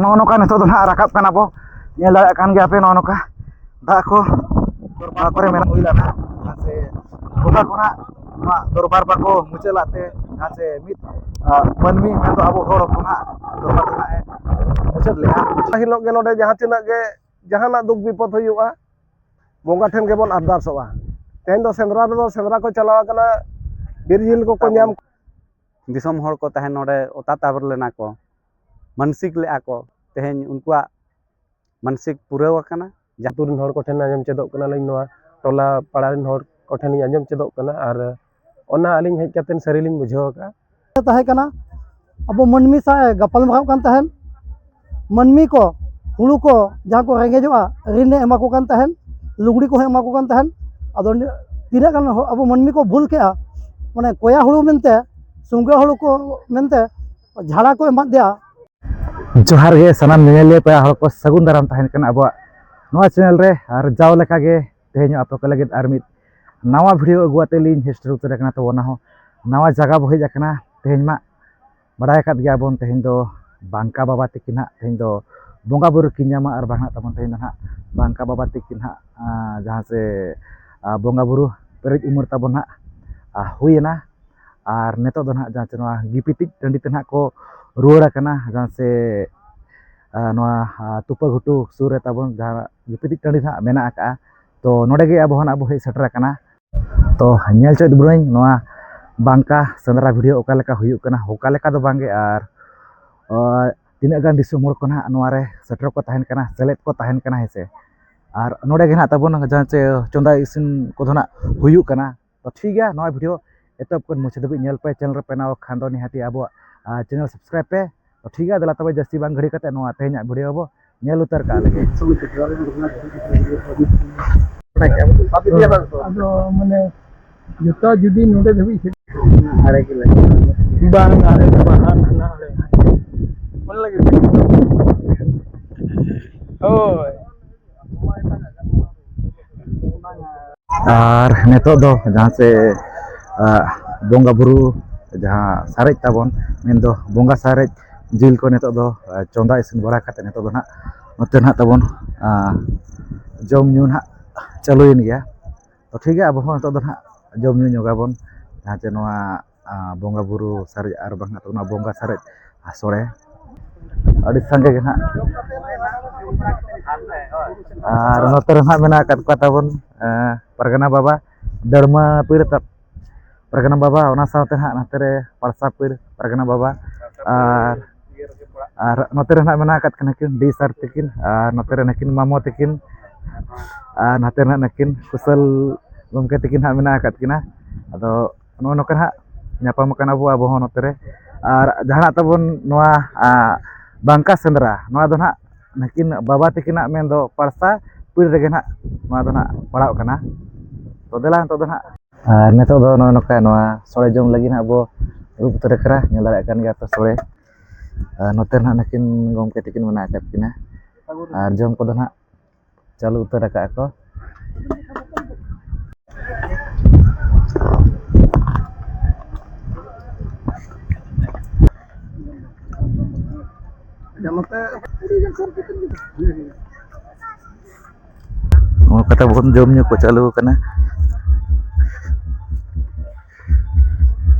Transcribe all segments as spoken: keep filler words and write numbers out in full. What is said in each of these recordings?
ᱱᱚᱜᱼᱚ ᱱᱚᱝᱠᱟ ᱱᱤᱛᱚᱜ ᱫᱚ ᱱᱟᱦᱟᱜ ᱨᱟᱠᱟᱵ ᱠᱟᱱᱟ ᱵᱚ, ᱧᱮᱞ ᱫᱟᱲᱮᱭᱟᱜ ᱠᱟᱱ ᱜᱮᱭᱟ ᱯᱮ ᱱᱚᱜᱼᱚ ᱱᱚᱝᱠᱟ ᱫᱟᱜ ᱠᱚ ᱱᱚᱣᱟ ᱠᱚᱨᱮ ᱢᱮᱱᱟᱜ ᱦᱩᱭ ᱞᱮᱱᱟ᱾ ᱥᱮ ᱜᱚᱴᱟ ᱠᱷᱚᱱᱟᱜ ᱱᱚᱣᱟ ᱫᱚᱨᱵᱟᱨ ᱵᱟᱠᱚ ᱢᱩᱪᱟᱹᱫ ᱞᱟᱜ ᱛᱮ ᱡᱟᱦᱟᱸ ᱥᱮ ᱢᱤᱫ ᱢᱟᱹᱱᱢᱤ ᱢᱮᱱᱫᱚ ᱟᱵᱚ ᱦᱚᱲ ᱦᱚᱯᱚᱱᱟᱜ ᱫᱚᱨᱵᱟᱨ ᱠᱷᱚᱱᱟᱜ ᱮ ᱢᱩᱪᱟᱹᱫ ᱞᱮᱜᱼᱟ᱾ ᱦᱤᱞᱳᱜ ᱜᱮ ᱱᱚᱰᱮ ᱡᱟᱦᱟᱸ ᱛᱤᱱᱟᱹᱜ ᱜᱮ ᱡᱟᱦᱟᱱᱟᱜ ᱫᱩᱠ ᱵᱤᱯᱚᱫ ᱦᱩᱭᱩᱜᱼᱟ, ᱵᱚᱸᱜᱟ ᱴᱷᱮᱱ ᱜᱮᱵᱚᱱ ᱟᱨᱫᱟᱥᱚᱜᱼᱟ᱾ ᱛᱮᱦᱮᱧ ᱫᱚ ᱥᱮᱸᱫᱽᱨᱟ ᱨᱮᱫᱚ ᱥᱮᱸᱫᱽᱨᱟ ᱠᱚ ᱪᱟᱞᱟᱣ ᱟᱠᱟᱱᱟ, ᱵᱤᱨ ᱡᱤᱞ ᱠᱚᱠᱚ ᱧᱟᱢ᱾ ᱫᱤᱥᱚᱢ ᱦᱚᱲ ᱠᱚ ᱛᱟᱦᱮᱱ ᱱᱚᱰᱮ ᱚᱛᱟ ᱛᱟᱵ ᱞᱮᱱᱟ ᱠᱚ, ᱢᱟᱱᱥᱤᱠ ᱞᱮᱜᱼᱟ ᱠᱚ, ᱛᱮᱦᱮᱧ ᱩᱱᱠᱩᱣᱟᱜ ᱢᱟᱱᱥᱤᱠ ᱯᱩᱨᱟᱹᱣ ᱟᱠᱟᱱᱟ᱾ ᱡᱟᱦᱟᱸ ᱟᱹᱛᱩ ᱨᱮᱱ ᱦᱚᱲ ᱠᱚᱴᱷᱮᱱ ᱟᱸᱡᱚᱢ ᱪᱮᱫᱚᱜ ᱠᱟᱱᱟᱞᱤᱧ, ᱱᱚᱣᱟ ᱴᱚᱞᱟ ᱯᱟᱲᱟ ᱨᱮᱱ ᱦᱚᱲ ᱠᱚᱴᱷᱮᱱ ᱞᱤᱧ ᱟᱸᱡᱚᱢ ᱪᱮᱫᱚᱜ ᱠᱟᱱᱟ, ᱟᱨ ᱚᱱᱟ ᱟᱹᱞᱤᱧ ᱦᱮᱡ ᱠᱟᱛᱮ ᱥᱟᱹᱨᱤ ᱞᱤᱧ ᱵᱩᱡᱷᱟᱹᱣ ᱟᱠᱟᱫᱼᱟ᱾ ᱛᱟᱦᱮᱸ ᱠᱟᱱᱟ, ᱟᱵᱚ ᱢᱟᱹᱱᱢᱤ ᱥᱟᱶ ᱮ ᱜᱟᱯᱟᱞ ᱢᱟᱨᱟᱣ ᱠᱟᱱ ᱛᱟᱦᱮᱸᱱ᱾ ᱢᱟᱹᱱᱢᱤ ᱠᱚ ᱦᱩᱲᱩ ᱠᱚ ᱡᱟᱦᱟᱸ ᱠᱚ ᱨᱮᱸᱜᱮᱡᱚᱜᱼᱟ, ᱨᱤᱱ ᱮ ᱮᱢᱟ ᱠᱚ ᱠᱟᱱ ᱛᱟᱦᱮᱸᱱ, ᱞᱩᱜᱽᱲᱤ ᱠᱚᱦᱚᱸ ᱮᱢᱟ ᱠᱚ ᱠᱟᱱ ᱛᱟᱦᱮᱸᱱ᱾ ᱟᱫᱚ ᱱᱤ-, ᱛᱤᱱᱟᱹᱜ ᱜᱟᱱ ᱦᱚ-, ᱟᱵᱚ ᱢᱟᱹᱱᱢᱤ ᱠᱚ ᱵᱷᱩᱞ ᱠᱮᱜᱼᱟ, ᱢᱟᱱᱮ ᱠᱚᱭᱟ ᱦᱩᱲᱩ ᱢᱮᱱᱛᱮ, ᱥᱩᱸᱜᱟᱹ ᱦᱩᱲᱩ ᱠᱚ ᱢᱮᱱᱛᱮ ᱡᱷᱟᱲᱟ ᱠᱚ ᱮᱢᱟᱫ ᱫᱮᱭᱟ᱾ ᱡᱚᱦᱟᱨ ᱜᱮ ᱥᱟᱱᱟᱢ ᱧᱮᱧᱮᱞᱤᱭᱟᱹ ᱯᱮᱲᱟ ᱦᱚᱲ ᱠᱚ, ᱥᱟᱹᱜᱩᱱ ᱫᱟᱨᱟᱢ ᱛᱟᱦᱮᱱ ᱠᱟᱱᱟ ᱟᱵᱚᱣᱟᱜ ᱱᱚᱣᱟ ᱪᱮᱱᱮᱞ ᱨᱮ᱾ ᱟᱨ ᱡᱟᱣ ᱞᱮᱠᱟ ᱜᱮ ᱛᱮᱦᱮᱧ ᱦᱚᱸ ᱟᱯᱮ ᱠᱚ ᱞᱟᱹᱜᱤᱫ ᱟᱨ ᱢᱤᱫ ᱱᱟᱣᱟ ᱵᱷᱤᱰᱤᱭᱳ ᱟᱹᱜᱩ ᱟᱛᱮ ᱞᱤᱧ ᱦᱮᱡ ᱥᱮᱴᱮᱨ ᱩᱛᱟᱹᱨ ᱟᱠᱟᱱᱟ᱾ ᱛᱚ ᱚᱱᱟ ᱦᱚᱸ ᱱᱟᱣᱟ ᱡᱟᱭᱜᱟ ᱵᱚ ᱦᱮᱡ ᱟᱠᱟᱱᱟ᱾ ᱛᱮᱦᱮᱧ ᱢᱟ ᱵᱟᱲᱟᱭ ᱟᱠᱟᱫ ᱜᱮᱭᱟ ᱵᱚᱱ, ᱛᱮᱦᱮᱧ ᱫᱚ ᱵᱟᱝᱠᱟ ᱵᱟᱵᱟ ᱛᱤᱠᱤᱱ ᱦᱟᱸᱜ ᱛᱮᱦᱮᱧ ᱫᱚ ᱵᱚᱸᱜᱟ ᱵᱩᱨᱩ ᱠᱤᱱ ᱧᱟᱢᱟ, ᱟᱨ ᱵᱟᱝ ᱦᱟᱸᱜ ᱛᱟᱵᱚᱱ ᱛᱮᱦᱮᱧ ᱫᱚ ᱦᱟᱸᱜ ᱵᱟᱝᱠᱟ ᱵᱟᱵᱟ ᱛᱤᱠᱤᱱ ᱦᱟᱸᱜ, ᱟᱸ, ᱡᱟᱦᱟᱸ ᱥᱮ, ᱟᱸ, ᱵᱚᱸᱜᱟ ᱵᱩᱨᱩ ᱯᱮᱨᱮᱡ ᱩᱢᱮᱨ ᱛᱟᱵᱚᱱ ᱦᱟᱸᱜ, ᱟᱸ, ᱦᱩᱭᱮᱱᱟ᱾ ᱟᱨ ᱱᱤᱛᱚᱜ ᱫᱚ ᱱᱟᱦᱟᱜ ᱡᱟᱦᱟᱸ ᱪᱮ ᱱᱚᱣᱟ ᱜᱤᱯᱤᱛᱤᱡ ᱴᱟᱺᱰᱤ ᱛᱮ ᱱᱟᱦᱟᱜ ᱠᱚ ᱨᱩᱣᱟᱹᱲ ᱟᱠᱟᱱᱟ, ᱡᱟᱦᱟᱸ ᱥᱮ, ᱟᱸ, ᱱᱚᱣᱟ, ᱟᱸ, ᱛᱩᱯᱟᱹ ᱜᱷᱩᱴᱩ ᱥᱩᱨ ᱨᱮ ᱛᱟᱵᱚᱱ ᱡᱟᱦᱟᱸ ᱜᱤᱯᱤᱛᱤᱡ ᱴᱟᱺᱰᱤ ᱱᱟᱦᱟᱜ ᱢᱮᱱᱟᱜ ᱟᱠᱟᱜᱼᱟ᱾ ᱛᱚ ᱱᱚᱰᱮ ᱜᱮ ᱟᱵᱚ ᱦᱚᱸ ᱱᱟᱦᱟᱜ ᱵᱚ ᱦᱮᱡ ᱥᱮᱴᱮᱨ ᱟᱠᱟᱱᱟ᱾ ᱛᱚ ᱧᱮᱞ ᱪᱮᱫ ᱵᱚᱱᱟᱹᱧ ᱱᱚᱣᱟ ᱵᱟᱝᱠᱟ ᱥᱮᱸᱫᱽᱨᱟ ᱵᱷᱤᱰᱤᱭᱳ ᱚᱠᱟ ᱞᱮᱠᱟ ᱦᱩᱭᱩᱜ ᱠᱟᱱᱟ, ᱚᱠᱟ ᱞᱮᱠᱟ ᱫᱚ ᱵᱟᱝᱜᱮ, ᱟᱨ, ᱟᱸ, ᱛᱤᱱᱟᱹᱜ ᱜᱟᱱ ᱫᱤᱥᱚᱢ ᱦᱚᱲ ᱠᱚ ᱱᱟᱦᱟᱜ ᱱᱚᱣᱟ ᱨᱮ ᱥᱮᱴᱮᱨ ᱠᱚ ᱛᱟᱦᱮᱱ ᱠᱟᱱᱟ, ᱥᱮᱞᱮᱫ ᱠᱚ ᱛᱟᱦᱮᱱ ᱠᱟᱱᱟ, ᱦᱮᱸ ᱥᱮ᱾ ᱟᱨ ᱱᱚᱰᱮ ᱜᱮ ᱱᱟᱦᱟᱜ ᱛᱟᱵᱚᱱ ᱡᱟᱦᱟᱸ ᱪᱮ ᱪᱚᱸᱫᱟ ᱤᱥᱤᱱ ᱠᱚᱫᱚ ᱱᱟᱦᱟᱜ ᱦᱩᱭᱩᱜ ᱠᱟᱱᱟ᱾ ᱛᱚ ᱴᱷᱤᱠ ᱜᱮᱭᱟ, ᱱᱚᱣᱟ ᱵᱷᱤᱰᱤᱭᱳ ᱮᱛᱚᱦᱚᱵ ᱠᱷᱚᱱ ᱢᱩᱪᱟᱹᱫ ᱫᱷᱟᱹᱵᱤᱡ ᱧᱮᱞ ᱯᱮ᱾ ᱪᱮᱱᱮᱞ ᱨᱮᱯᱮ ᱱᱟᱣᱟ ᱠᱷᱟᱱ ᱫᱚ ᱱᱤᱦᱟᱹᱛᱤ ᱟᱵᱚᱣᱟᱜ, ᱟᱸ, ᱪᱮᱱᱮᱞ ᱥᱟᱵᱥᱠᱨᱟᱭᱤᱵ ᱯᱮ᱾ ᱛᱚ ᱴᱷᱤᱠ ᱜᱮᱭᱟ, ᱫᱮᱞᱟ ᱛᱚᱵᱮ ᱡᱟᱹᱥᱛᱤ ᱵᱟᱝ ᱜᱷᱟᱹᱲᱤ ᱠᱟᱛᱮ ᱱᱚᱣᱟ ᱛᱮᱦᱮᱧᱟᱜ ᱵᱷᱤᱰᱤᱭᱳ ᱵᱚ ᱧᱮᱞ ᱩᱛᱟᱹᱨ ᱠᱟᱜ ᱞᱮᱜᱮ᱾ ᱟᱫᱚ ᱢᱟᱱᱮ ᱡᱚᱛᱚ ᱡᱩᱫᱤ ᱱᱚᱰᱮ ᱫᱷᱟᱹᱵᱤᱡ ᱥᱮᱴᱮᱨ ᱟᱨᱮ ᱠᱤᱞᱳ᱾ ᱵᱟᱝ, ᱟᱞᱮ ᱫᱚ ᱵᱟᱝ, ᱦᱟᱱᱟ ᱟᱞᱮ᱾ ᱢᱚᱱᱮ ᱞᱟᱹᱜᱤᱫ᱾ ᱦᱳᱭ᱾ ᱟᱨ ᱱᱤᱛᱚᱜ ᱫᱚ ᱡᱟᱦᱟᱸ ᱥᱮ, ᱟᱜ, ᱵᱚᱸᱜᱟ ᱵᱩᱨᱩ ᱡᱟᱦᱟᱸ ᱥᱟᱨᱮᱡ ᱛᱟᱵᱚᱱ, ᱢᱮᱱᱫᱚ ᱵᱚᱸᱜᱟ ᱥᱟᱨᱮᱡ ᱡᱤᱞ ᱠᱚ ᱱᱤᱛᱚᱜ ᱫᱚ ᱪᱚᱸᱫᱟ ᱤᱥᱤᱱ ᱵᱟᱲᱟ ᱠᱟᱛᱮ ᱱᱤᱛᱚᱜ ᱫᱚ ᱱᱟᱦᱟᱜ ᱱᱚᱛᱮ ᱱᱟᱦᱟᱜ ᱛᱟᱵᱚᱱ ᱡᱚᱢ ᱧᱩ ᱱᱟᱦᱟᱜ ᱪᱟᱹᱞᱩᱭᱮᱱ ᱜᱮᱭᱟ᱾ ᱛᱚ ᱴᱷᱤᱠ ᱜᱮᱭᱟ, ᱟᱵᱚ ᱦᱚᱸ ᱱᱤᱛᱚᱜ ᱫᱚ ᱱᱟᱦᱟᱜ ᱡᱚᱢ ᱧᱩ ᱧᱚᱜᱟᱵᱚᱱ, ᱡᱟᱦᱟᱸ ᱪᱮ ᱱᱚᱣᱟ ᱵᱚᱸᱜᱟ ᱵᱩᱨᱩ ᱥᱟᱨᱮᱡ ᱟᱨ ᱵᱟᱝ ᱱᱟᱦᱟᱜ ᱛᱟᱵᱚᱱ ᱵᱚᱸᱜᱟ ᱥᱟᱨᱮᱡ ᱥᱚᱲᱮ ᱟᱹᱰᱤ ᱥᱟᱸᱜᱮ ᱜᱮ ᱱᱟᱦᱟᱜ᱾ ᱟᱨ ᱱᱚᱛᱮ ᱨᱮ ᱱᱟᱦᱟᱜ ᱢᱮᱱᱟᱜ ᱟᱠᱟᱫ ᱠᱚᱣᱟ ᱛᱟᱵᱚᱱ ᱯᱟᱨᱜᱟᱱᱟ ᱵᱟᱵᱟ, ᱫᱟᱹᱲᱢᱟ ᱯᱤᱲ ᱛᱟᱵ ᱯᱟᱨᱜᱟᱱᱟ ᱵᱟᱵᱟ, ᱚᱱᱟ ᱥᱟᱶᱛᱮ ᱦᱟᱸᱜ ᱱᱚᱛᱮ ᱨᱮ ᱯᱟᱲᱥᱟ ᱯᱤᱲ ᱯᱟᱨᱜᱟᱱᱟ ᱵᱟᱵᱟ, ᱟᱨ ᱟᱨ ᱱᱚᱛᱮ ᱨᱮ ᱱᱟᱦᱟᱜ ᱢᱮᱱᱟᱜ ᱟᱠᱟᱫ ᱠᱤᱱᱟ ᱠᱤᱱ ᱰᱤ ᱥᱟᱨ ᱛᱟᱹᱠᱤᱱ, ᱟᱨ ᱱᱚᱛᱮ ᱨᱮ ᱱᱟᱹᱠᱤᱱ ᱢᱟᱢᱚ ᱛᱟᱹᱠᱤᱱ, ᱟᱨ ᱱᱚᱛᱮ ᱨᱮ ᱱᱟᱦᱟᱜ ᱱᱟᱹᱠᱤᱱ ᱠᱩᱥᱟᱹᱞ ᱜᱚᱢᱠᱮ ᱛᱟᱹᱠᱤᱱ ᱦᱟᱸᱜ ᱢᱮᱱᱟᱜ ᱟᱠᱟᱫ ᱠᱤᱱᱟ᱾ ᱟᱫᱚ ᱱᱚᱜᱼᱚ ᱱᱚᱝᱠᱟ ᱦᱟᱸᱜ ᱧᱟᱯᱟᱢ ᱟᱠᱟᱱᱟ ᱵᱚ ᱟᱵᱚ ᱦᱚᱸ ᱱᱚᱛᱮ ᱨᱮ᱾ ᱟᱨ ᱡᱟᱦᱟᱱᱟᱜ ᱛᱟᱵᱚᱱ ᱱᱚᱣᱟ ᱵᱟᱝᱠᱟ ᱥᱮᱸᱫᱽᱨᱟ, ᱱᱚᱣᱟ ᱫᱚ ᱱᱟᱦᱟᱜ ᱱᱟᱹᱠᱤᱱ ᱵᱟᱵᱟ ᱛᱟᱹᱠᱤᱱᱟᱜ ᱢᱮᱱᱫᱚ ᱯᱟᱲᱥᱟ ᱯᱤᱲ ᱨᱮᱜᱮ ᱱᱟᱦᱟᱜ ᱱᱚᱣᱟ ᱫᱚ ᱱᱟᱦᱟᱜ ᱯᱟᱲᱟᱜ ᱠᱟᱱᱟ᱾ ᱛᱚ ᱫᱮᱞᱟ ᱱᱤᱛᱚᱜ ᱫᱚ ᱱᱟᱦᱟᱜ ᱟᱨ ᱱᱤᱛᱚᱜ ᱫᱚ ᱱᱚᱜᱼᱚᱭ ᱱᱚᱝᱠᱟ ᱱᱚᱣᱟ ᱥᱚᱲᱮ ᱡᱚᱢ ᱞᱟᱹᱜᱤᱫ ᱦᱟᱸᱜ ᱵᱚ ᱫᱩᱲᱩᱵ ᱩᱛᱟᱹᱨ ᱟᱠᱟᱱᱟ᱾ ᱧᱮᱞ ᱫᱟᱲᱮᱭᱟᱜ ᱠᱟᱱ ᱜᱮᱭᱟ ᱯᱮ ᱥᱚᱲᱮ᱾ ᱟᱨ ᱱᱚᱛᱮ ᱨᱮ ᱱᱟᱦᱟᱜ ᱱᱩᱠᱤᱱ ᱜᱚᱢᱠᱮ ᱛᱟᱹᱠᱤᱱ ᱢᱮᱱᱟᱜ ᱟᱠᱟᱫ ᱠᱤᱱᱟ᱾ ᱟᱨ ᱡᱚᱢ ᱠᱚᱫᱚ ᱱᱟᱦᱟᱜ ᱪᱟᱹᱞᱩ ᱩᱛᱟᱹᱨ ᱟᱠᱟᱫᱼᱟ ᱠᱚ᱾ ᱱᱚᱣᱟ ᱠᱟᱛᱷᱟ ᱵᱚᱱ ᱡᱚᱢ ᱧᱩ ᱠᱚ ᱪᱟᱹᱞᱩ ᱟᱠᱟᱱᱟ᱾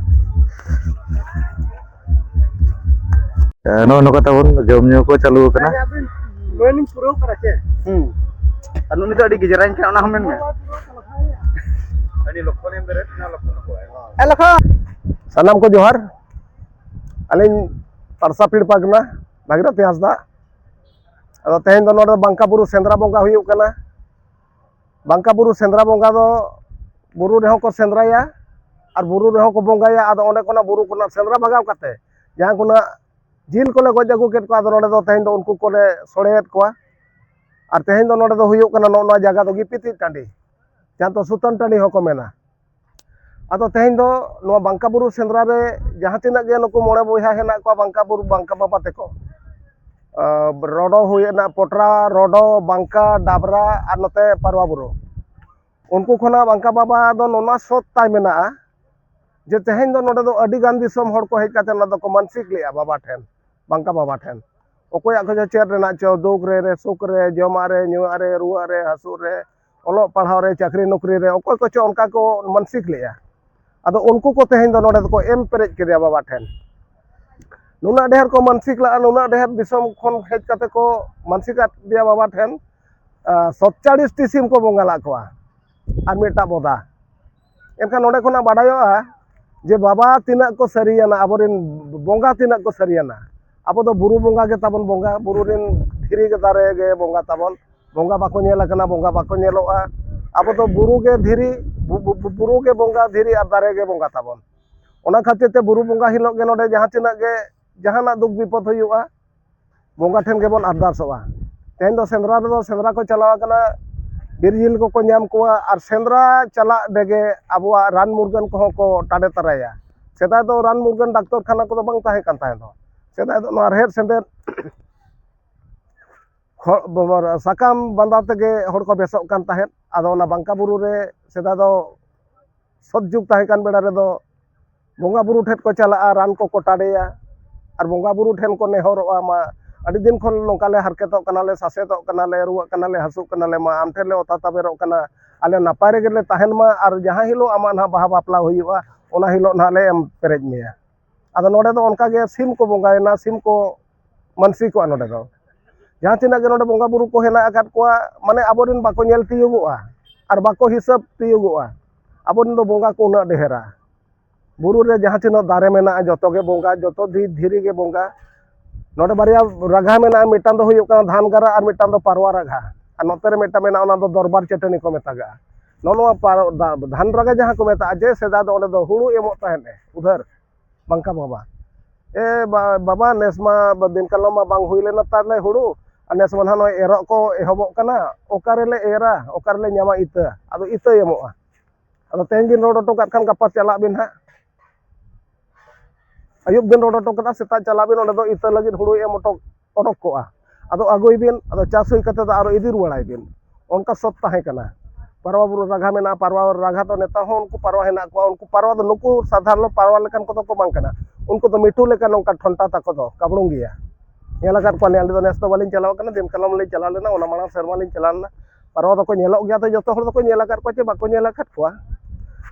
ᱱᱚᱜᱼᱚ ᱱᱚᱝᱠᱟ ᱛᱟᱵᱚᱱ ᱡᱚᱢ ᱧᱩ ᱠᱚ ᱪᱟᱹᱞᱩ ᱟᱠᱟᱱᱟ᱾ ᱢᱮᱱᱤᱧ ᱯᱩᱨᱟᱹᱣ ᱠᱟᱫᱟ ᱪᱮ? ᱦᱩᱸ᱾ ᱟᱨ ᱩᱱᱤ ᱫᱚ ᱟᱹᱰᱤ ᱜᱮᱡᱮᱨᱟᱧ ᱠᱟᱱᱟ, ᱚᱱᱟ ᱦᱚᱸ ᱢᱮᱱ ᱢᱮ᱾ ᱟᱹᱰᱤ ᱞᱚᱠᱠᱷᱚᱱ ᱮᱢ ᱵᱮᱨᱮᱫ ᱮᱱᱟ, ᱞᱚᱠᱠᱷᱚᱱ ᱫᱚ ᱵᱟᱭ᱾ ᱮ ᱞᱚᱠᱠᱷᱚᱱ᱾ ᱥᱟᱱᱟᱢ ᱠᱚ ᱡᱚᱦᱟᱨ᱾ ᱟᱹᱞᱤᱧ ᱯᱟᱨᱥᱟ ᱯᱤᱲ ᱯᱟᱨᱜᱟᱱᱟ ᱵᱷᱟᱜᱤᱨᱚᱛᱷᱤ ᱦᱟᱸᱥᱫᱟ᱾ ᱟᱫᱚ ᱛᱮᱦᱮᱧ ᱫᱚ ᱱᱚᱰᱮ ᱵᱟᱝᱠᱟ ᱵᱩᱨᱩ ᱥᱮᱸᱫᱽᱨᱟ ᱵᱚᱸᱜᱟ ᱦᱩᱭᱩᱜ ᱠᱟᱱᱟ᱾ ᱵᱟᱝᱠᱟ ᱵᱩᱨᱩ ᱥᱮᱸᱫᱽᱨᱟ ᱵᱚᱸᱜᱟ ᱫᱚ ᱵᱩᱨᱩ ᱨᱮᱦᱚᱸ ᱠᱚ ᱥᱮᱸᱫᱽᱨᱟᱭᱟ ᱟᱨ ᱵᱩᱨᱩ ᱨᱮᱦᱚᱸ ᱠᱚ ᱵᱚᱸᱜᱟᱭᱟ᱾ ᱟᱫᱚ ᱚᱸᱰᱮ ᱠᱷᱚᱱᱟᱜ ᱵᱩᱨᱩ ᱠᱷᱚᱱᱟᱜ ᱥᱮᱸᱫᱽᱨᱟ ᱵᱷᱟᱜᱟᱣ ᱠᱟᱛᱮ ᱡᱟᱦᱟᱸ ᱠᱷᱚᱱᱟᱜ ᱡᱤᱞ ᱠᱚᱞᱮ ᱜᱚᱡ ᱟᱹᱜᱩ ᱠᱮᱫ ᱠᱚᱣᱟ, ᱟᱫᱚ ᱱᱚᱰᱮ ᱫᱚ ᱛᱮᱦᱮᱧ ᱫᱚ ᱩᱱᱠᱩ ᱠᱚᱞᱮ ᱥᱚᱲᱮᱭᱮᱫ ᱠᱚᱣᱟ᱾ ᱟᱨ ᱛᱮᱦᱮᱧ ᱫᱚ ᱱᱚᱰᱮ ᱫᱚ ᱦᱩᱭᱩᱜ ᱠᱟᱱᱟ ᱱᱚᱜᱼᱚ ᱱᱚᱣᱟ ᱡᱟᱭᱜᱟ ᱫᱚ ᱜᱤᱯᱤᱛᱤᱡ ᱴᱟᱺᱰᱤ, ᱡᱟᱦᱟᱸ ᱫᱚ ᱥᱩᱛᱟᱹᱱ ᱴᱟᱺᱰᱤ ᱦᱚᱸᱠᱚ ᱢᱮᱱᱟ᱾ ᱟᱫᱚ ᱛᱮᱦᱮᱧ ᱫᱚ ᱱᱚᱣᱟ ᱵᱟᱝᱠᱟ ᱵᱩᱨᱩ ᱥᱮᱸᱫᱽᱨᱟ ᱨᱮ ᱡᱟᱦᱟᱸ ᱛᱤᱱᱟᱹᱜ ᱜᱮ ᱱᱩᱠᱩ ᱢᱚᱬᱮ ᱵᱚᱭᱦᱟ ᱦᱮᱱᱟᱜ ᱠᱚᱣᱟ, ᱵᱟᱝᱠᱟ ᱵᱩᱨᱩ, ᱵᱟᱝᱠᱟ ᱵᱟᱵᱟ ᱛᱟᱠᱚ, ᱟᱸ, ᱨᱚᱰᱚ ᱦᱩᱭᱮᱱᱟ, ᱯᱚᱴᱨᱟ, ᱨᱚᱰᱚ, ᱵᱟᱝᱠᱟ, ᱰᱟᱵᱽᱨᱟ ᱟᱨ ᱱᱚᱛᱮ ᱯᱟᱨᱣᱟ ᱵᱩᱨᱩ᱾ ᱩᱱᱠᱩ ᱠᱷᱚᱱᱟᱜ ᱵᱟᱝᱠᱟ ᱵᱟᱵᱟ ᱫᱚ ᱱᱚᱣᱟ ᱥᱚᱛ ᱛᱟᱭ ᱢᱮᱱᱟᱜᱼᱟ ᱡᱮ ᱛᱮᱦᱮᱧ ᱫᱚ ᱱᱚᱰᱮ ᱫᱚ ᱟᱹᱰᱤ ᱜᱟᱱ ᱫᱤᱥᱚᱢ ᱦᱚᱲ ᱠᱚ ᱦᱮᱡ ᱠᱟᱛᱮ ᱚᱱᱟ ᱫᱚᱠᱚ ᱢᱟᱱᱥᱤᱠ ᱞᱮᱜᱼᱟ ᱵᱟᱵᱟ ᱴᱷᱮᱱ᱾ ᱵᱟᱝᱠᱟ ᱵᱟᱵᱟ ᱴᱷᱮᱱ᱾ ᱚᱠᱚᱭᱟᱜ ᱠᱚᱪᱚ ᱪᱮᱫ ᱨᱮᱱᱟᱜ ᱪᱚ, ᱫᱩᱠ ᱨᱮ, ᱨᱮ, ᱥᱩᱠ ᱨᱮ, ᱡᱚᱢᱟᱜ ᱨᱮ, ᱧᱩᱣᱟᱜ ᱨᱮ, ᱨᱩᱣᱟᱹᱜ ᱨᱮ, ᱦᱟᱹᱥᱩᱜ ᱨᱮ, ᱚᱞᱚᱜ ᱯᱟᱲᱦᱟᱣ ᱨᱮ, ᱪᱟᱹᱠᱨᱤ ᱱᱚᱠᱨᱤ ᱨᱮ, ᱚᱠᱚᱭ ᱠᱚᱪᱚ ᱚᱱᱠᱟ ᱠᱚ ᱢᱟᱱᱥᱤᱠ ᱞᱮᱜᱼᱟ᱾ ᱟᱫᱚ ᱩᱱᱠᱩ ᱠᱚ ᱛᱮᱦᱮᱧ ᱫᱚ ᱱᱚᱰᱮ ᱫᱚᱠᱚ ᱮᱢ ᱯᱮᱨᱮᱡ ᱠᱮᱫᱮᱭᱟ ᱵᱟᱵᱟ ᱴᱷᱮᱱ᱾ ᱱᱩᱱᱟᱹᱜ ᱰᱷᱮᱨ ᱠᱚ ᱢᱟᱱᱥᱤᱠ ᱞᱟᱜᱼᱟ, ᱱᱩᱱᱟᱹᱜ ᱰᱷᱮᱨ ᱫᱤᱥᱚᱢ ᱠᱷᱚᱱ ᱦᱮᱡ ᱠᱟᱛᱮ ᱠᱚ ᱢᱟᱱᱥᱤᱠ ᱟᱫᱮᱭᱟ ᱵᱟᱵᱟ ᱴᱷᱮᱱ᱾ ᱥᱚᱛᱪᱟᱲᱤᱥ ᱴᱤ ᱥᱤᱢ ᱠᱚ ᱵᱚᱸᱜᱟ ᱞᱟᱜ ᱠᱚᱣᱟ ᱟᱨ ᱢᱤᱫᱴᱟᱝ ᱵᱚᱫᱟ᱾ ᱮᱱᱠᱷᱟᱱ ᱱᱚᱰᱮ ᱠᱷᱚᱱᱟᱜ ᱵᱟᱰᱟᱭᱚᱜᱼᱟ ᱡᱮ ᱵᱟᱵᱟ ᱛᱤᱱᱟᱹᱜ ᱠᱚ ᱥᱟᱹᱨᱤᱭᱟᱱᱟ, ᱟᱵᱚᱨᱮᱱ ᱵᱚᱸᱜᱟ ᱛᱤᱱᱟᱹᱜ ᱠᱚ ᱥᱟᱹᱨᱤᱭᱟᱱᱟ᱾ ᱟᱵᱚ ᱫᱚ ᱵᱩᱨᱩ ᱵᱚᱸᱜᱟ ᱜᱮ ᱛᱟᱵᱚᱱ ᱵᱚᱸᱜᱟ, ᱵᱩᱨᱩ ᱨᱮᱱ ᱫᱷᱤᱨᱤ ᱜᱮ ᱫᱟᱨᱮ ᱜᱮ ᱵᱚᱸᱜᱟ ᱛᱟᱵᱚᱱ᱾ ᱵᱚᱸᱜᱟ ᱵᱟᱠᱚ ᱧᱮᱞ ᱟᱠᱟᱱᱟ, ᱵᱚᱸᱜᱟ ᱵᱟᱠᱚ ᱧᱮᱞᱚᱜᱼᱟ᱾ ᱟᱵᱚ ᱫᱚ ᱵᱩᱨᱩ ᱜᱮ ᱫᱷᱤᱨᱤ, ᱵᱩ-, ᱵᱩ-, ᱵᱩ-, ᱵᱩᱨᱩ ᱜᱮ ᱵᱚᱸᱜᱟ, ᱫᱷᱤᱨᱤ ᱟᱨ ᱫᱟᱨᱮ ᱜᱮ ᱵᱚᱸᱜᱟ ᱛᱟᱵᱚᱱ᱾ ᱚᱱᱟ ᱠᱷᱟᱹᱛᱤᱨ ᱛᱮ ᱵᱩᱨᱩ ᱵᱚᱸᱜᱟ ᱦᱤᱞᱳᱜ ᱜᱮ ᱱᱚᱰᱮ ᱡᱟᱦᱟᱸ ᱛᱤᱱᱟᱹᱜ ᱜᱮ ᱡᱟᱦᱟᱱᱟᱜ ᱫᱩᱠ ᱵᱤᱯᱚᱫ ᱦᱩᱭᱩᱜᱼᱟ, ᱵᱚᱸᱜᱟ ᱴᱷᱮᱱ ᱜᱮᱵᱚᱱ ᱟᱨᱫᱟᱥᱚᱜᱼᱟ᱾ ᱛᱮᱦᱮᱧ ᱫᱚ ᱥᱮᱸᱫᱽᱨᱟ ᱨᱮᱫᱚ ᱥᱮᱸᱫᱽᱨᱟ ᱠᱚ ᱪᱟᱞᱟᱣ ᱟᱠᱟᱱᱟ, ᱵᱤᱨ ᱡᱤᱞ ᱠᱚᱠᱚ ᱧᱟᱢ ᱠᱚᱣᱟ, ᱟᱨ ᱥᱮᱸᱫᱽᱨᱟ ᱪᱟᱞᱟᱜ ᱨᱮᱜᱮ ᱟᱵᱚᱣᱟᱜ ᱨᱟᱱ ᱢᱩᱨᱜᱟᱹᱱ ᱠᱚᱦᱚᱸ ᱠᱚ ᱴᱟᱰᱮ ᱛᱟᱨᱟᱭᱟ᱾ ᱥᱮᱫᱟᱭ ᱫᱚ ᱨᱟᱱ ᱢᱩᱨᱜᱟᱹᱱ ᱰᱟᱠᱛᱚᱨ ᱠᱷᱟᱱᱟ ᱠᱚᱫᱚ ᱵᱟᱝ ᱛᱟᱦᱮᱸ ᱠᱟᱱ ᱛᱟᱦᱮᱸ ᱫᱚ᱾ ᱥᱮᱫᱟᱭ ᱫᱚ ᱱᱚᱣᱟ ᱨᱮᱦᱮᱫ ᱥᱮᱸᱫᱮᱫ ᱦᱚᱲ, ᱥᱟᱠᱟᱢ ᱵᱟᱸᱫᱟ ᱛᱮᱜᱮ ᱦᱚᱲ ᱠᱚ ᱵᱮᱥᱚᱜ ᱠᱟᱱ ᱛᱟᱦᱮᱸᱫ᱾ ᱟᱫᱚ ᱚᱱᱟ ᱵᱟᱝᱠᱟ ᱵᱩᱨᱩ ᱨᱮ ᱥᱮᱫᱟᱭ ᱫᱚ ᱥᱚᱛ ᱡᱩᱜᱽ ᱛᱟᱦᱮᱸ ᱠᱟᱱ ᱵᱮᱲᱟ ᱨᱮᱫᱚ ᱵᱚᱸᱜᱟ ᱵᱩᱨᱩ ᱴᱷᱮᱱ ᱠᱚ ᱪᱟᱞᱟᱜᱼᱟ, ᱨᱟᱱ ᱠᱚᱠᱚ ᱴᱟᱰᱮᱭᱟ ᱟᱨ ᱵᱚᱸᱜᱟ ᱵᱩᱨᱩ ᱴᱷᱮᱱ ᱠᱚ ᱱᱮᱦᱚᱨᱚᱜᱼᱟ, ᱢᱟ ᱟᱹᱰᱤ ᱫᱤᱱ ᱠᱷᱚᱱ ᱱᱚᱝᱠᱟ ᱞᱮ ᱦᱟᱨᱠᱮᱛᱚᱜ ᱠᱟᱱᱟᱞᱮ, ᱥᱟᱥᱮᱛᱚᱜ ᱠᱟᱱᱟᱞᱮ, ᱨᱩᱣᱟᱹᱜ ᱠᱟᱱᱟᱞᱮ, ᱦᱟᱹᱥᱩᱜ ᱠᱟᱱᱟᱞᱮ, ᱢᱟ ᱟᱢ ᱴᱷᱮᱱ ᱞᱮ ᱚᱛᱟ ᱛᱟᱵᱮᱨᱚᱜ ᱠᱟᱱᱟ, ᱟᱞᱮ ᱱᱟᱯᱟᱭ ᱨᱮᱜᱮ ᱞᱮ ᱛᱟᱦᱮᱱ ᱢᱟ, ᱟᱨ ᱡᱟᱦᱟᱸ ᱦᱤᱞᱳᱜ ᱟᱢᱟᱜ ᱱᱟᱦᱟᱜ ᱵᱟᱦᱟ ᱵᱟᱯᱞᱟ ᱦᱩᱭᱩᱜᱼᱟ, ᱚᱱᱟ ᱦᱤᱞᱳᱜ ᱱᱟᱦᱟᱜ ᱞᱮ ᱮᱢ ᱯᱮᱨᱮᱡ ᱢᱮᱭᱟ᱾ ᱟᱫᱚ ᱱᱚᱰᱮ ᱫᱚ ᱚᱱᱠᱟ ᱜᱮ ᱥᱤᱢ ᱠᱚ ᱵᱚᱸᱜᱟᱭᱮᱱᱟ, ᱥᱤᱢ ᱠᱚ ᱢᱟᱹᱱᱥᱤᱠᱚᱜᱼᱟ ᱱᱚᱰᱮ ᱫᱚ᱾ ᱡᱟᱦᱟᱸ ᱛᱤᱱᱟᱹᱜ ᱜᱮ ᱱᱚᱰᱮ ᱵᱚᱸᱜᱟ ᱵᱩᱨᱩ ᱠᱚ ᱦᱮᱱᱟᱜ ᱟᱠᱟᱫ ᱠᱚᱣᱟ, ᱢᱟᱱᱮ ᱟᱵᱚᱨᱮᱱ ᱵᱟᱠᱚ ᱧᱮᱞ ᱛᱤᱭᱳᱜᱚᱜᱼᱟ ᱟᱨ ᱵᱟᱠᱚ ᱦᱤᱥᱟᱹᱵ ᱛᱤᱭᱳᱜᱚᱜᱼᱟ᱾ ᱟᱵᱚᱨᱮᱱ ᱫᱚ ᱵᱚᱸᱜᱟ ᱠᱚ ᱩᱱᱟᱹᱜ ᱰᱷᱮᱨᱟ᱾ ᱵᱩᱨᱩ ᱨᱮ ᱡᱟᱦᱟᱸ ᱛᱤᱱᱟᱹᱜ ᱫᱟᱨᱮ ᱢᱮᱱᱟᱜᱼᱟ, ᱡᱚᱛᱚ ᱜᱮ ᱵᱚᱸᱜᱟ, ᱡᱚᱛᱚ ᱫᱷᱤ-, ᱫᱷᱤᱨᱤ ᱜᱮ ᱵᱚᱸᱜᱟ᱾ ᱱᱚᱰᱮ ᱵᱟᱨᱭᱟ ᱨᱟᱜᱷᱟ ᱢᱮᱱᱟᱜᱼᱟ, ᱢᱤᱫᱴᱟᱝ ᱫᱚ ᱦᱩᱭᱩᱜ ᱠᱟᱱᱟ ᱫᱷᱟᱱ ᱜᱟᱨᱟ ᱟᱨ ᱢᱤᱫᱴᱟᱝ ᱫᱚ ᱯᱟᱨᱣᱟ ᱨᱟᱜᱷᱟ᱾ ᱟᱨ ᱱᱚᱛᱮ ᱨᱮ ᱢᱤᱫᱴᱟᱝ ᱢᱮᱱᱟᱜᱼᱟ, ᱚᱱᱟ ᱫᱚ ᱫᱚᱨᱵᱟᱨ ᱪᱟᱹᱴᱟᱹᱱᱤ ᱠᱚ ᱢᱮᱛᱟᱜᱟᱜᱼᱟ᱾ ᱱᱚᱜᱼᱚ ᱱᱚᱣᱟ ᱯᱟᱨ-, ᱫᱟ-, ᱫᱷᱟᱱ ᱨᱟᱜᱷᱟ ᱡᱟᱦᱟᱸ ᱠᱚ ᱢᱮᱛᱟᱜᱼᱟ, ᱡᱮ ᱥᱮᱫᱟᱭ ᱫᱚ ᱚᱸᱰᱮ ᱫᱚ ᱦᱩᱲᱩ ᱮᱢᱚᱜ ᱛᱟᱦᱮᱸᱫ ᱮ ᱩᱫᱷᱟᱹᱨ, ᱵᱟᱝᱠᱟ ᱵᱟᱵᱟ, ᱮ ᱵᱟ-, ᱵᱟᱵᱟ, ᱱᱮᱥ ᱢᱟ ᱵᱟ-, ᱫᱤᱱ ᱠᱟᱞᱚᱢ ᱢᱟ ᱵᱟᱝ ᱦᱩᱭ ᱞᱮᱱᱟ ᱛᱟᱞᱮ ᱦᱩᱲᱩ, ᱟᱨ ᱱᱮᱥ ᱢᱟ ᱱᱟᱦᱟᱜ ᱱᱚᱜᱼᱚᱭ ᱮᱨᱚᱜ ᱠᱚ ᱮᱦᱚᱵᱚᱜ ᱠᱟᱱᱟ, ᱚᱠᱟ ᱨᱮᱞᱮ ᱮᱨᱟ, ᱚᱠᱟ ᱨᱮᱞᱮ ᱧᱟᱢᱟ ᱤᱛᱟᱹ? ᱟᱫᱚ ᱤᱛᱟᱹᱭ ᱮᱢᱚᱜᱼᱟ᱾ ᱟᱫᱚ ᱛᱮᱦᱮᱧ ᱵᱤᱱ ᱨᱚᱲ ᱦᱚᱴᱚ ᱠᱟᱜ ᱠᱷᱟᱱ ᱜᱟᱯᱟ ᱪᱟᱞᱟᱜ ᱵᱤᱱ ᱦᱟᱸᱜ, ᱟᱹᱭᱩᱵ ᱵᱤᱱ ᱨᱚᱲ ᱦᱚᱴᱚ ᱠᱟᱫᱟ, ᱥᱮᱛᱟᱜ ᱪᱟᱞᱟᱜ ᱵᱤᱱ, ᱚᱸᱰᱮ ᱫᱚ ᱤᱛᱟᱹ ᱞᱟᱹᱜᱤᱫ ᱦᱩᱲᱩᱭ ᱮᱢ ᱚᱴᱚ, ᱚᱰᱚᱠ ᱠᱚᱜᱼᱟ᱾ ᱟᱫᱚ ᱟᱹᱜᱩᱭ ᱵᱤᱱ, ᱟᱫᱚ ᱪᱟᱥ ᱦᱩᱭ ᱠᱟᱛᱮ ᱫᱚ ᱟᱨᱚ ᱤᱫᱤ ᱨᱩᱣᱟᱹᱲᱟᱭ ᱵᱤᱱ᱾ ᱚᱱᱠᱟ ᱥᱚᱛ ᱛᱟᱦᱮᱸ ᱠᱟᱱᱟ᱾ ᱯᱟᱨᱣᱟ ᱵᱩᱨᱩ ᱨᱟᱜᱷᱟ ᱢᱮᱱᱟᱜᱼᱟ, ᱯᱟᱨᱣᱟ ᱨᱟᱜᱷᱟ ᱫᱚ ᱱᱮᱛᱟᱨ ᱦᱚᱸ ᱩᱱᱠᱩ ᱯᱟᱨᱣᱟ ᱦᱮᱱᱟᱜ ᱠᱚᱣᱟ᱾ ᱩᱱᱠᱩ ᱯᱟᱨᱣᱟ ᱫᱚ ᱱᱩᱠᱩ ᱥᱟᱫᱷᱟᱨᱚᱱ ᱯᱟᱨᱣᱟ ᱞᱮᱠᱟᱱ ᱠᱚᱫᱚ ᱠᱚ ᱵᱟᱝ ᱠᱟᱱᱟ᱾ ᱩᱱᱠᱩ ᱫᱚ ᱢᱤᱴᱷᱩ ᱞᱮᱠᱟ ᱱᱚᱝᱠᱟ ᱴᱷᱚᱱᱴᱟ ᱛᱟᱠᱚ ᱫᱚ ᱠᱟᱵᱲᱩᱝ ᱜᱮᱭᱟ᱾ ᱧᱮᱞ ᱟᱠᱟᱫ ᱠᱚᱣᱟᱞᱤᱧ, ᱟᱹᱞᱤᱧ ᱫᱚ ᱱᱮᱥ ᱫᱚ ᱵᱟᱹᱞᱤᱧ ᱪᱟᱞᱟᱣ ᱟᱠᱟᱱᱟ, ᱫᱤᱱ ᱠᱟᱞᱚᱢ ᱞᱤᱧ ᱪᱟᱞᱟᱣ ᱞᱮᱱᱟ, ᱚᱱᱟ ᱢᱟᱲᱟᱝ ᱥᱮᱨᱢᱟ ᱞᱤᱧ ᱪᱟᱞᱟᱣ ᱞᱮᱱᱟ᱾ ᱯᱟᱨᱣᱟ ᱫᱚᱠᱚ ᱧᱮᱞᱚᱜ ᱜᱮᱭᱟ, ᱛᱚ ᱡᱚᱛᱚ ᱦᱚᱲ ᱫᱚᱠᱚ ᱧᱮᱞ ᱟᱠᱟᱫ ᱠᱚᱣᱟ ᱪᱮ ᱵᱟᱠᱚ ᱧᱮᱞ ᱟᱠᱟᱫ ᱠᱚᱣᱟ᱾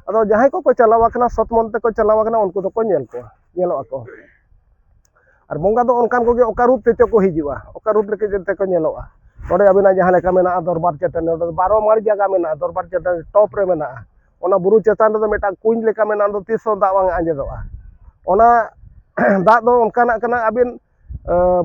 ᱟᱫᱚ ᱡᱟᱦᱟᱸᱭ ᱠᱚᱠᱚ ᱪᱟᱞᱟᱣ ᱟᱠᱟᱱᱟ, ᱥᱚᱛ ᱢᱚᱱ ᱛᱮᱠᱚ ᱪᱟᱞᱟᱣ ᱟᱠᱟᱱᱟ, ᱩᱱᱠᱩ ᱫᱚᱠᱚ ᱧᱮᱞ ᱠᱚᱣᱟ, ᱧᱮᱞᱚᱜ ᱟᱠᱚ᱾ ᱟᱨ ᱵᱚᱸᱜᱟ ᱫᱚ ᱚᱱᱠᱟᱱ ᱠᱚᱜᱮ ᱚᱠᱟ ᱨᱩᱯ ᱛᱮᱪᱚ ᱠᱚ ᱦᱤᱡᱩᱜᱼᱟ, ᱚᱠᱟ ᱨᱩᱯ ᱞᱮᱠᱟ ᱪᱮᱫ ᱛᱮᱠᱚ ᱧᱮᱞᱚᱜᱼᱟ᱾ ᱱᱚᱰᱮ ᱟᱵᱤᱱᱟᱜ ᱡᱟᱦᱟᱸ ᱞᱮᱠᱟ ᱢᱮᱱᱟᱜᱼᱟ ᱫᱚᱨᱵᱟᱨ ᱪᱟᱹᱴᱟᱹᱱᱤ, ᱱᱚᱰᱮ ᱫᱚ ᱵᱟᱨᱚ ᱢᱟᱲ ᱡᱟᱭᱜᱟ ᱢᱮᱱᱟᱜᱼᱟ, ᱫᱚᱨᱵᱟᱨ ᱪᱟᱹᱴᱟᱹᱱᱤ ᱴᱚᱯ ᱨᱮ ᱢᱮᱱᱟᱜᱼᱟ᱾ ᱚᱱᱟ ᱵᱩᱨᱩ ᱪᱮᱛᱟᱱ ᱨᱮᱫᱚ ᱢᱤᱫᱴᱟᱝ ᱠᱩᱧ ᱞᱮᱠᱟ ᱢᱮᱱᱟᱜᱼᱟ, ᱚᱱᱟ ᱫᱚ ᱛᱤᱥ ᱦᱚᱸ ᱫᱟᱜ ᱵᱟᱝ ᱟᱸᱡᱮᱫᱚᱜᱼᱟ᱾ ᱚᱱᱟ ᱫᱟᱜ ᱫᱚ ᱚᱱᱠᱟᱱᱟᱜ ᱠᱟᱱᱟ, ᱟᱹᱵᱤᱱ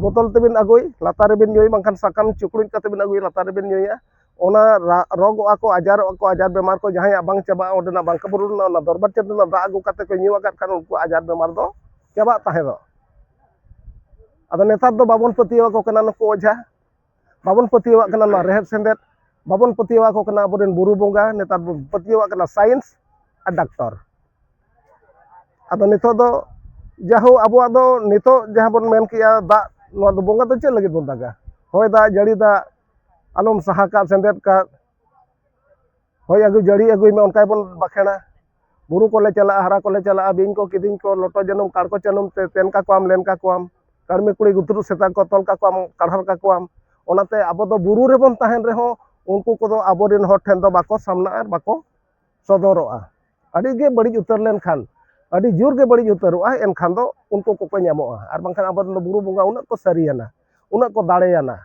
ᱵᱳᱛᱚᱞ ᱛᱮᱵᱤᱱ ᱟᱹᱜᱩᱭ, ᱞᱟᱛᱟᱨ ᱨᱮᱵᱤᱱ ᱧᱩᱭ, ᱵᱟᱝᱠᱷᱟᱱ ᱥᱟᱠᱟᱢ ᱪᱩᱠᱲᱩᱡ ᱠᱟᱛᱮ ᱵᱤᱱ ᱟᱹᱜᱩᱭ, ᱞᱟᱛᱟᱨ ᱨᱮᱵᱤᱱ ᱧᱩᱭᱟ᱾ ᱚᱱᱟ ᱨᱟ- ᱨᱳᱜᱚᱜᱼᱟ ᱠᱚ, ᱟᱡᱟᱨᱚᱜᱼᱟ ᱠᱚ, ᱟᱡᱟᱨ ᱵᱮᱢᱟᱨ ᱠᱚ ᱡᱟᱦᱟᱸᱭᱟᱜ ᱵᱟᱝ ᱪᱟᱵᱟᱜᱼᱟ, ᱚᱸᱰᱮᱱᱟᱜ ᱵᱟᱝᱠᱟ ᱵᱩᱨᱩ ᱨᱮᱱᱟᱜ ᱚᱱᱟ ᱫᱚᱨᱵᱟᱨ ᱪᱟᱹᱴᱟᱹᱱᱤ ᱨᱮᱱᱟᱜ ᱫᱟᱜ ᱟᱹᱜᱩ ᱠᱟᱛᱮ ᱠᱚ ᱧᱩ ᱟᱠᱟᱫ ᱠᱷᱟᱱ ᱩᱱᱠᱩ ᱟᱡᱟᱨ ᱵᱮᱢᱟᱨ ᱫᱚ ᱪᱟᱵᱟᱜ ᱛᱟᱦᱮᱸᱫᱚᱜ᱾ ᱟᱫᱚ ᱱᱮᱛᱟᱨ ᱫᱚ ᱵᱟᱵᱚᱱ ᱯᱟᱹᱛᱭᱟᱹᱣ ᱟᱠᱚ ᱠᱟᱱᱟ ᱱᱩᱠᱩ ᱚᱡᱷᱟ, ᱵᱟᱵᱚᱱ ᱯᱟᱹᱛᱭᱟᱹᱣᱟᱜ ᱠᱟᱱᱟ ᱱᱚᱣᱟ ᱨᱮᱦᱮᱫ ᱥᱮᱸᱫᱮᱫ, ᱵᱟᱵᱚᱱ ᱯᱟᱹᱛᱭᱟᱹᱣ ᱟᱠᱚ ᱠᱟᱱᱟ ᱟᱵᱚᱨᱮᱱ ᱵᱩᱨᱩ ᱵᱚᱸᱜᱟ, ᱱᱮᱛᱟᱨ ᱵᱚᱱ ᱯᱟᱹᱛᱭᱟᱹᱣᱟᱜ ᱠᱟᱱᱟ ᱥᱟᱭᱮᱱᱥ ᱟᱨ ᱰᱟᱠᱛᱚᱨ᱾ ᱟᱫᱚ ᱱᱤᱛᱚᱜ ᱫᱚ ᱡᱟᱦᱳ ᱟᱵᱚᱣᱟᱜ ᱫᱚ ᱱᱤᱛᱚᱜ ᱡᱟᱦᱟᱸ ᱵᱚᱱ ᱢᱮᱱ ᱠᱮᱜᱼᱟ ᱫᱟᱜ, ᱱᱚᱣᱟ ᱫᱚ ᱵᱚᱸᱜᱟ ᱫᱚ ᱪᱮᱫ ᱞᱟᱹᱜᱤᱫ ᱵᱚᱱ ᱫᱟᱜᱟ? ᱦᱚᱭ ᱫᱟᱜ, ᱡᱟᱹᱲᱤ ᱫᱟᱜ, ᱟᱞᱚᱢ ᱥᱟᱦᱟ ᱠᱟᱜ, ᱥᱮᱸᱫᱮᱫ ᱠᱟᱜ, ᱦᱚᱭ ᱟᱹᱜᱩ ᱡᱟᱹᱲᱤ ᱟᱹᱜᱩᱭ ᱢᱮ, ᱚᱱᱠᱟ ᱵᱚᱱ ᱵᱟᱠᱷᱮᱲᱟ᱾ ᱵᱩᱨᱩ ᱠᱚᱞᱮ ᱪᱟᱞᱟᱜᱼᱟ, ᱦᱟᱨᱟ ᱠᱚᱞᱮ ᱪᱟᱞᱟᱜᱼᱟ, ᱵᱤᱧ ᱠᱚ ᱠᱤᱫᱤᱧ ᱠᱚ ᱞᱚᱴᱚ ᱡᱟᱹᱱᱩᱢ ᱠᱟᱲ ᱠᱚ ᱪᱟᱹᱱᱩᱢ ᱛᱮ ᱛᱮᱱ ᱠᱟᱠᱚᱣᱟᱢ, ᱞᱮᱱ ᱠᱟᱠᱚᱣᱟᱢ, ᱠᱟᱹᱲᱢᱤ ᱠᱩᱲᱤ ᱜᱩᱛᱨᱩ ᱥᱮᱛᱟ ᱠᱚ ᱛᱚᱞ ᱠᱟᱠᱚᱣᱟᱢ, ᱠᱟᱲᱦᱟᱨ ᱠᱟᱠᱚᱣᱟᱢ᱾ ᱚᱱᱟᱛᱮ ᱟᱵᱚ ᱫᱚ ᱵᱩᱨᱩ ᱨᱮᱵᱚᱱ ᱛᱟᱦᱮᱱ ᱨᱮᱦᱚᱸ ᱩᱱᱠᱩ ᱠᱚᱫᱚ ᱟᱵᱚᱨᱮᱱ ᱦᱚᱲ ᱴᱷᱮᱱ ᱫᱚ ᱵᱟᱠᱚ ᱥᱟᱢᱱᱟᱜᱼᱟ ᱟᱨ ᱵᱟᱠᱚ ᱥᱚᱫᱚᱨᱚᱜᱼᱟ᱾ ᱟᱹᱰᱤ ᱜᱮ ᱵᱟᱹᱲᱤᱡ ᱩᱛᱟᱹᱨ ᱞᱮᱱᱠᱷᱟᱱ, ᱟᱹᱰᱤ ᱡᱳᱨ ᱜᱮ ᱵᱟᱹᱲᱤᱡ ᱩᱛᱟᱹᱨᱚᱜᱼᱟ, ᱮᱱᱠᱷᱟᱱ ᱫᱚ ᱩᱱᱠᱩ ᱠᱚᱠᱚ ᱧᱟᱢᱚᱜᱼᱟ᱾ ᱟᱨ ᱵᱟᱝᱠᱷᱟᱱ ᱟᱵᱚᱨᱮᱱ ᱫᱚ ᱵᱩᱨᱩ ᱵᱚᱸᱜᱟ ᱩᱱᱟᱹᱜ ᱠᱚ ᱥᱟᱹᱨᱤᱭᱟᱱᱟ, ᱩᱱᱟᱹᱜ ᱠᱚ ᱫᱟᱲᱮᱭᱟᱱᱟ᱾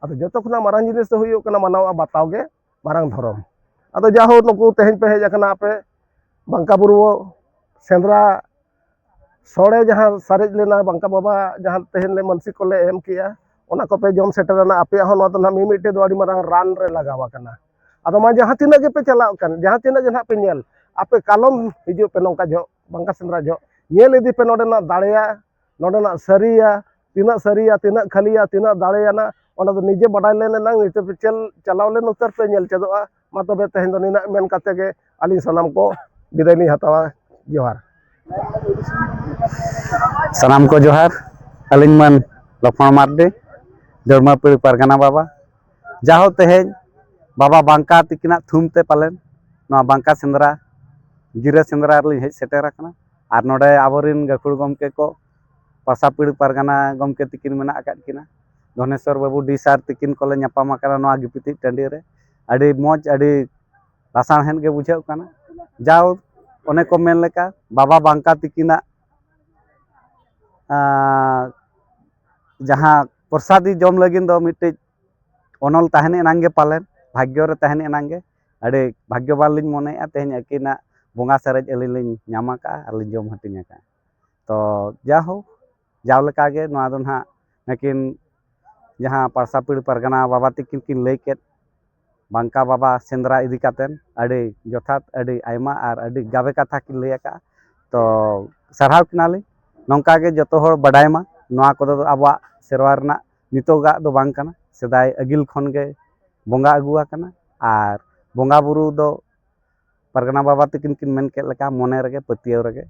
ᱟᱫᱚ ᱡᱚᱛᱚ ᱠᱷᱚᱱᱟᱜ ᱢᱟᱨᱟᱝ ᱡᱤᱱᱤᱥ ᱫᱚ ᱦᱩᱭᱩᱜ ᱠᱟᱱᱟ ᱢᱟᱱᱟᱣ ᱟᱨ ᱵᱟᱛᱟᱣ ᱜᱮ ᱢᱟᱨᱟᱝ ᱫᱷᱚᱨᱚᱢ᱾ ᱟᱫᱚ ᱡᱟᱦᱳ ᱱᱩᱠᱩ ᱛᱮᱦᱮᱧ ᱯᱮ ᱦᱮᱡ ᱟᱠᱟᱱᱟ ᱟᱯᱮ ᱵᱟᱝᱠᱟ ᱵᱩᱨᱩ ᱥᱮᱸᱫᱽᱨᱟ, ᱥᱚᱲᱮ ᱡᱟᱦᱟᱸ ᱥᱟᱨᱮᱡ ᱞᱮᱱᱟ, ᱵᱟᱝᱠᱟ ᱵᱟᱵᱟ ᱡᱟᱦᱟᱸ ᱛᱮᱦᱮᱧ ᱞᱮ ᱢᱟᱹᱱᱥᱤᱠ ᱠᱚᱞᱮ ᱮᱢ ᱠᱮᱜᱼᱟ, ᱚᱱᱟ ᱠᱚᱯᱮ ᱡᱚᱢ ᱥᱮᱴᱮᱨᱟᱱᱟ᱾ ᱟᱯᱮᱭᱟᱜ ᱦᱚᱸ ᱱᱚᱣᱟ ᱫᱚ ᱱᱟᱦᱟᱜ ᱢᱤᱢᱤᱫᱴᱮᱡ ᱫᱚ ᱟᱹᱰᱤ ᱢᱟᱨᱟᱝ ᱨᱟᱱ ᱨᱮ ᱞᱟᱜᱟᱣ ᱟᱠᱟᱱᱟ᱾ ᱟᱫᱚ ᱢᱟ ᱡᱟᱦᱟᱸ ᱛᱤᱱᱟᱹᱜ ᱜᱮᱯᱮ ᱪᱟᱞᱟᱜ ᱠᱟᱱ, ᱡᱟᱦᱟᱸ ᱛᱤᱱᱟᱹᱜ ᱜᱮ ᱱᱟᱦᱟᱜ ᱯᱮ ᱧᱮᱞ, ᱟᱯᱮ ᱠᱟᱞᱚᱢ ᱦᱤᱡᱩᱜ ᱯᱮ ᱱᱚᱝᱠᱟ ᱡᱚᱦᱚᱜ, ᱵᱟᱝᱠᱟ ᱥᱮᱸᱫᱽᱨᱟ ᱡᱚᱦᱚᱜ, ᱧᱮᱞ ᱤᱫᱤ ᱯᱮ ᱱᱚᱰᱮᱱᱟᱜ ᱫᱟᱲᱮᱭᱟ, ᱱᱚᱰᱮᱱᱟᱜ ᱥᱟᱹᱨᱤᱭᱟ, ᱛᱤᱱᱟᱹᱜ ᱥᱟᱹᱨᱤᱭᱟ, ᱛᱤᱱᱟᱹᱜ ᱠᱷᱟᱹᱞᱤᱭᱟ, ᱛᱤᱱᱟᱹᱜ ᱫᱟᱲᱮᱭᱟᱱᱟ, ᱚᱱᱟ ᱫᱚ ᱱᱤᱡᱮ ᱵᱟᱰᱟᱭ ᱞᱮᱱ ᱮᱱᱟᱝ ᱱᱤᱛᱚᱜ ᱯᱮ ᱪᱮᱞ-, ᱪᱟᱞᱟᱣ ᱞᱮᱱ ᱩᱛᱟᱹᱨ ᱯᱮ ᱧᱮᱞ ᱪᱮᱫᱚᱜᱼᱟ᱾ ᱢᱟ ᱛᱚᱵᱮ ᱛᱮᱦᱮᱧ ᱫᱚ ᱱᱤᱱᱟᱹᱜ ᱢᱮᱱ ᱠᱟᱛᱮ ᱜᱮ ᱟᱹᱞᱤᱧ ᱥᱟᱱᱟᱢ ᱠᱚ ᱵᱤᱫᱟᱹᱭ ᱞᱤᱧ ᱦᱟᱛᱟᱣᱟ᱾ ᱡᱚᱦᱟᱨ᱾ ᱥᱟᱱᱟᱢ ᱠᱚ ᱡᱚᱦᱟᱨ᱾ ᱟᱹᱞᱤᱧ ᱢᱟᱹᱱ ᱞᱚᱠᱷᱢᱚᱬ ᱢᱟᱨᱰᱤ, ᱡᱚᱲᱢᱟᱯᱤᱲ ᱯᱟᱨᱜᱟᱱᱟ ᱵᱟᱵᱟ᱾ ᱡᱟᱦᱳ ᱛᱮᱦᱮᱧ ᱵᱟᱵᱟ ᱵᱟᱝᱠᱟ ᱛᱤᱠᱤᱱᱟᱜ ᱛᱷᱩᱢ ᱛᱮ ᱯᱟᱞᱮᱱ ᱱᱚᱣᱟ ᱵᱟᱝᱠᱟ ᱥᱮᱸᱫᱽᱨᱟ, ᱜᱤᱨᱟᱹ ᱥᱮᱸᱫᱽᱨᱟ ᱨᱮᱞᱤᱧ ᱦᱮᱡ ᱥᱮᱴᱮᱨ ᱟᱠᱟᱱᱟ᱾ ᱟᱨ ᱱᱚᱰᱮ ᱟᱵᱚᱨᱮᱱ ᱜᱟᱹᱠᱷᱩᱲ ᱜᱚᱢᱠᱮ ᱠᱚ, ᱯᱟᱨᱥᱟᱯᱤᱲ ᱯᱟᱨᱜᱟᱱᱟ ᱜᱚᱢᱠᱮ ᱛᱤᱠᱤᱱ ᱢᱮᱱᱟᱜ ᱟᱠᱟᱫ ᱠᱤᱱᱟ, ᱫᱷᱚᱱᱮᱥᱣᱚᱨ ᱵᱟᱹᱵᱩ ᱰᱤ ᱥᱟᱨ ᱛᱤᱠᱤᱱ ᱠᱚᱞᱮ ᱧᱟᱯᱟᱢ ᱟᱠᱟᱱᱟ ᱱᱚᱣᱟ ᱜᱤᱯᱤᱛᱤᱡ ᱴᱟᱺᱰᱤ ᱨᱮ᱾ ᱟᱹᱰᱤ ᱢᱚᱡᱽ, ᱟᱹᱰᱤ ᱞᱟᱥᱟᱲᱦᱮᱫ ᱜᱮ ᱵᱩᱡᱷᱟᱹᱜ ᱠᱟᱱᱟ᱾ ᱡᱟᱣ ᱚᱱᱮ ᱠᱚ ᱢᱮᱱ ᱞᱮᱠᱟ, ᱵᱟᱵᱟ ᱵᱟᱝᱠᱟ ᱛᱤᱠᱤᱱᱟᱜ ᱟᱸ, ᱡᱟᱦᱟᱸ ᱯᱨᱚᱥᱟᱫᱤ ᱡᱚᱢ ᱞᱟᱹᱜᱤᱫ ᱫᱚ ᱢᱤᱫᱴᱤᱡ ᱚᱱᱚᱞ ᱛᱟᱦᱮᱱ ᱮᱱᱟᱝ ᱜᱮ ᱯᱟᱞᱮᱱ, ᱵᱷᱟᱜᱽᱭᱚ ᱨᱮ ᱛᱟᱦᱮᱱ ᱮᱱᱟᱝ ᱜᱮ᱾ ᱟᱹᱰᱤ ᱵᱷᱟᱜᱽᱭᱚᱵᱟᱱ ᱞᱤᱧ ᱢᱚᱱᱮᱭᱮᱫᱼᱟ, ᱛᱮᱦᱮᱧ ᱟᱹᱠᱤᱱᱟᱜ ᱵᱚᱸᱜᱟ ᱥᱟᱨᱮᱡ ᱟᱹᱞᱤᱧ ᱞᱤᱧ ᱧᱟᱢ ᱟᱠᱟᱫᱼᱟ ᱟᱨ ᱞᱤᱧ ᱡᱚᱢ ᱦᱟᱹᱴᱤᱧ ᱟᱠᱟᱫᱼᱟ᱾ ᱛᱚ ᱡᱟᱭᱦᱳᱠ, ᱡᱟᱣ ᱞᱮᱠᱟᱜᱮ ᱱᱚᱣᱟ ᱫᱚ ᱱᱟᱦᱟᱜ ᱱᱩᱠᱤᱱ ᱡᱟᱦᱟᱸ ᱯᱟᱨᱥᱟᱯᱤᱲ ᱯᱟᱨᱜᱟᱱᱟ ᱵᱟᱵᱟ ᱛᱤᱠᱤᱱ ᱠᱤᱱ ᱞᱟᱹᱭ ᱠᱮᱫ, ᱵᱟᱝᱠᱟ ᱵᱟᱵᱟ ᱥᱮᱸᱫᱽᱨᱟ ᱤᱫᱤ ᱠᱟᱛᱮᱫ ᱟᱹᱰᱤ ᱡᱚᱛᱷᱟᱛ, ᱟᱹᱰᱤ ᱟᱭᱢᱟ ᱟᱨ ᱟᱹᱰᱤ ᱜᱟᱵᱮ ᱠᱟᱛᱷᱟ ᱠᱤᱱ ᱞᱟᱹᱭ ᱟᱠᱟᱫᱼᱟ᱾ ᱛᱚ ᱥᱟᱨᱦᱟᱣ ᱠᱤᱱᱟᱞᱤᱧ᱾ ᱱᱚᱝᱠᱟ ᱜᱮ ᱡᱚᱛᱚ ᱦᱚᱲ ᱵᱟᱰᱟᱭ ᱢᱟ, ᱱᱚᱣᱟ ᱠᱚᱫᱚ ᱟᱵᱚᱣᱟᱜ ᱥᱮᱨᱣᱟ ᱨᱮᱱᱟᱜ ᱱᱤᱛᱚᱜᱟᱜ ᱫᱚ ᱵᱟᱝ ᱠᱟᱱᱟ, ᱥᱮᱫᱟᱭ ᱟᱹᱜᱤᱞ ᱠᱷᱚᱱ ᱜᱮ ᱵᱚᱸᱜᱟ ᱟᱹᱜᱩ ᱟᱠᱟᱱᱟ᱾ ᱟᱨ ᱵᱚᱸᱜᱟ ᱵᱩᱨᱩ ᱫᱚ ᱯᱟᱨᱜᱟᱱᱟ ᱵᱟᱵᱟ ᱛᱤᱠᱤᱱ ᱠᱤᱱ ᱢᱮᱱ ᱠᱮᱫ ᱞᱮᱠᱟ, ᱢᱚᱱᱮ ᱨᱮᱜᱮ ᱯᱟᱹᱛᱭᱟᱹᱣ ᱨᱮᱜᱮ,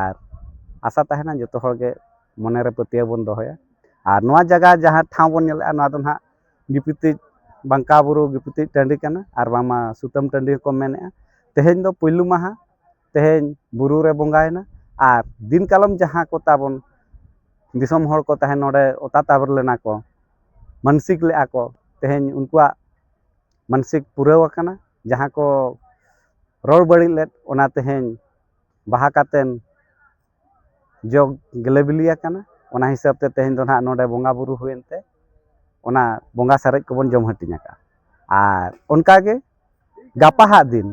ᱟᱨ ᱟᱥᱟ ᱛᱟᱦᱮᱱᱟ ᱡᱚᱛᱚ ᱦᱚᱲ ᱜᱮ ᱢᱚᱱᱮ ᱨᱮ ᱯᱟᱹᱛᱭᱟᱹᱣ ᱵᱚᱱ ᱫᱚᱦᱚᱭᱟ᱾ ᱟᱨ ᱱᱚᱣᱟ ᱡᱟᱭᱜᱟ ᱡᱟᱦᱟᱸ ᱴᱷᱟᱶ ᱵᱚᱱ ᱧᱮᱞᱮᱫᱼᱟ, ᱱᱚᱣᱟ ᱫᱚ ᱱᱟᱦᱟᱜ ᱜᱤᱯᱤᱛᱤᱡ, ᱵᱟᱝᱠᱟ ᱵᱩᱨᱩ ᱜᱤᱯᱤᱛᱤᱡ ᱴᱟᱺᱰᱤ ᱠᱟᱱᱟ, ᱟᱨ ᱵᱟᱝᱢᱟ ᱥᱩᱛᱟᱹᱢ ᱴᱟᱺᱰᱤ ᱦᱚᱸᱠᱚ ᱢᱮᱱᱮᱫᱼᱟ᱾ ᱛᱮᱦᱮᱧ ᱫᱚ ᱯᱩᱭᱞᱩ ᱢᱟᱦᱟ, ᱛᱮᱦᱮᱧ ᱵᱩᱨᱩ ᱨᱮ ᱵᱚᱸᱜᱟᱭᱮᱱᱟ᱾ ᱟᱨ ᱫᱤᱱ ᱠᱟᱞᱚᱢ ᱡᱟᱦᱟᱸ ᱠᱚ ᱛᱟᱵᱚᱱ ᱫᱤᱥᱚᱢ ᱦᱚᱲ ᱠᱚ ᱛᱟᱦᱮᱸ ᱱᱚᱰᱮ ᱚᱛᱟ ᱛᱟᱵᱮᱨ ᱞᱮᱱᱟ ᱠᱚ, ᱢᱟᱱᱥᱤᱠ ᱞᱮᱫᱼᱟ ᱠᱚ, ᱛᱮᱦᱮᱧ ᱩᱱᱠᱩᱣᱟᱜ ᱢᱟᱱᱥᱤᱠ ᱯᱩᱨᱟᱹᱣ ᱟᱠᱟᱱᱟ᱾ ᱡᱟᱦᱟᱸ ᱠᱚ ᱨᱚᱲ ᱵᱟᱹᱲᱤᱡ ᱞᱮᱫ, ᱚᱱᱟ ᱛᱮᱦᱮᱧ ᱵᱟᱦᱟ ᱠᱟᱛᱮᱱ ᱡᱚ ᱜᱮᱞᱮ ᱵᱤᱞᱤ ᱟᱠᱟᱱᱟ᱾ ᱚᱱᱟ ᱦᱤᱥᱟᱹᱵ ᱛᱮ ᱛᱮᱦᱮᱧ ᱫᱚ ᱱᱟᱦᱟᱜ ᱱᱚᱰᱮ ᱵᱚᱸᱜᱟ ᱵᱩᱨᱩ ᱦᱩᱭᱮᱱ ᱛᱮ ᱚᱱᱟ ᱵᱚᱸᱜᱟ ᱥᱟᱨᱮᱡ ᱠᱚᱵᱚᱱ ᱡᱚᱢ ᱦᱟᱹᱴᱤᱧ ᱟᱠᱟᱫᱼᱟ᱾ ᱟᱨ ᱚᱱᱠᱟ ᱜᱮ ᱜᱟᱯᱟ ᱦᱟᱜ ᱫᱤᱱ,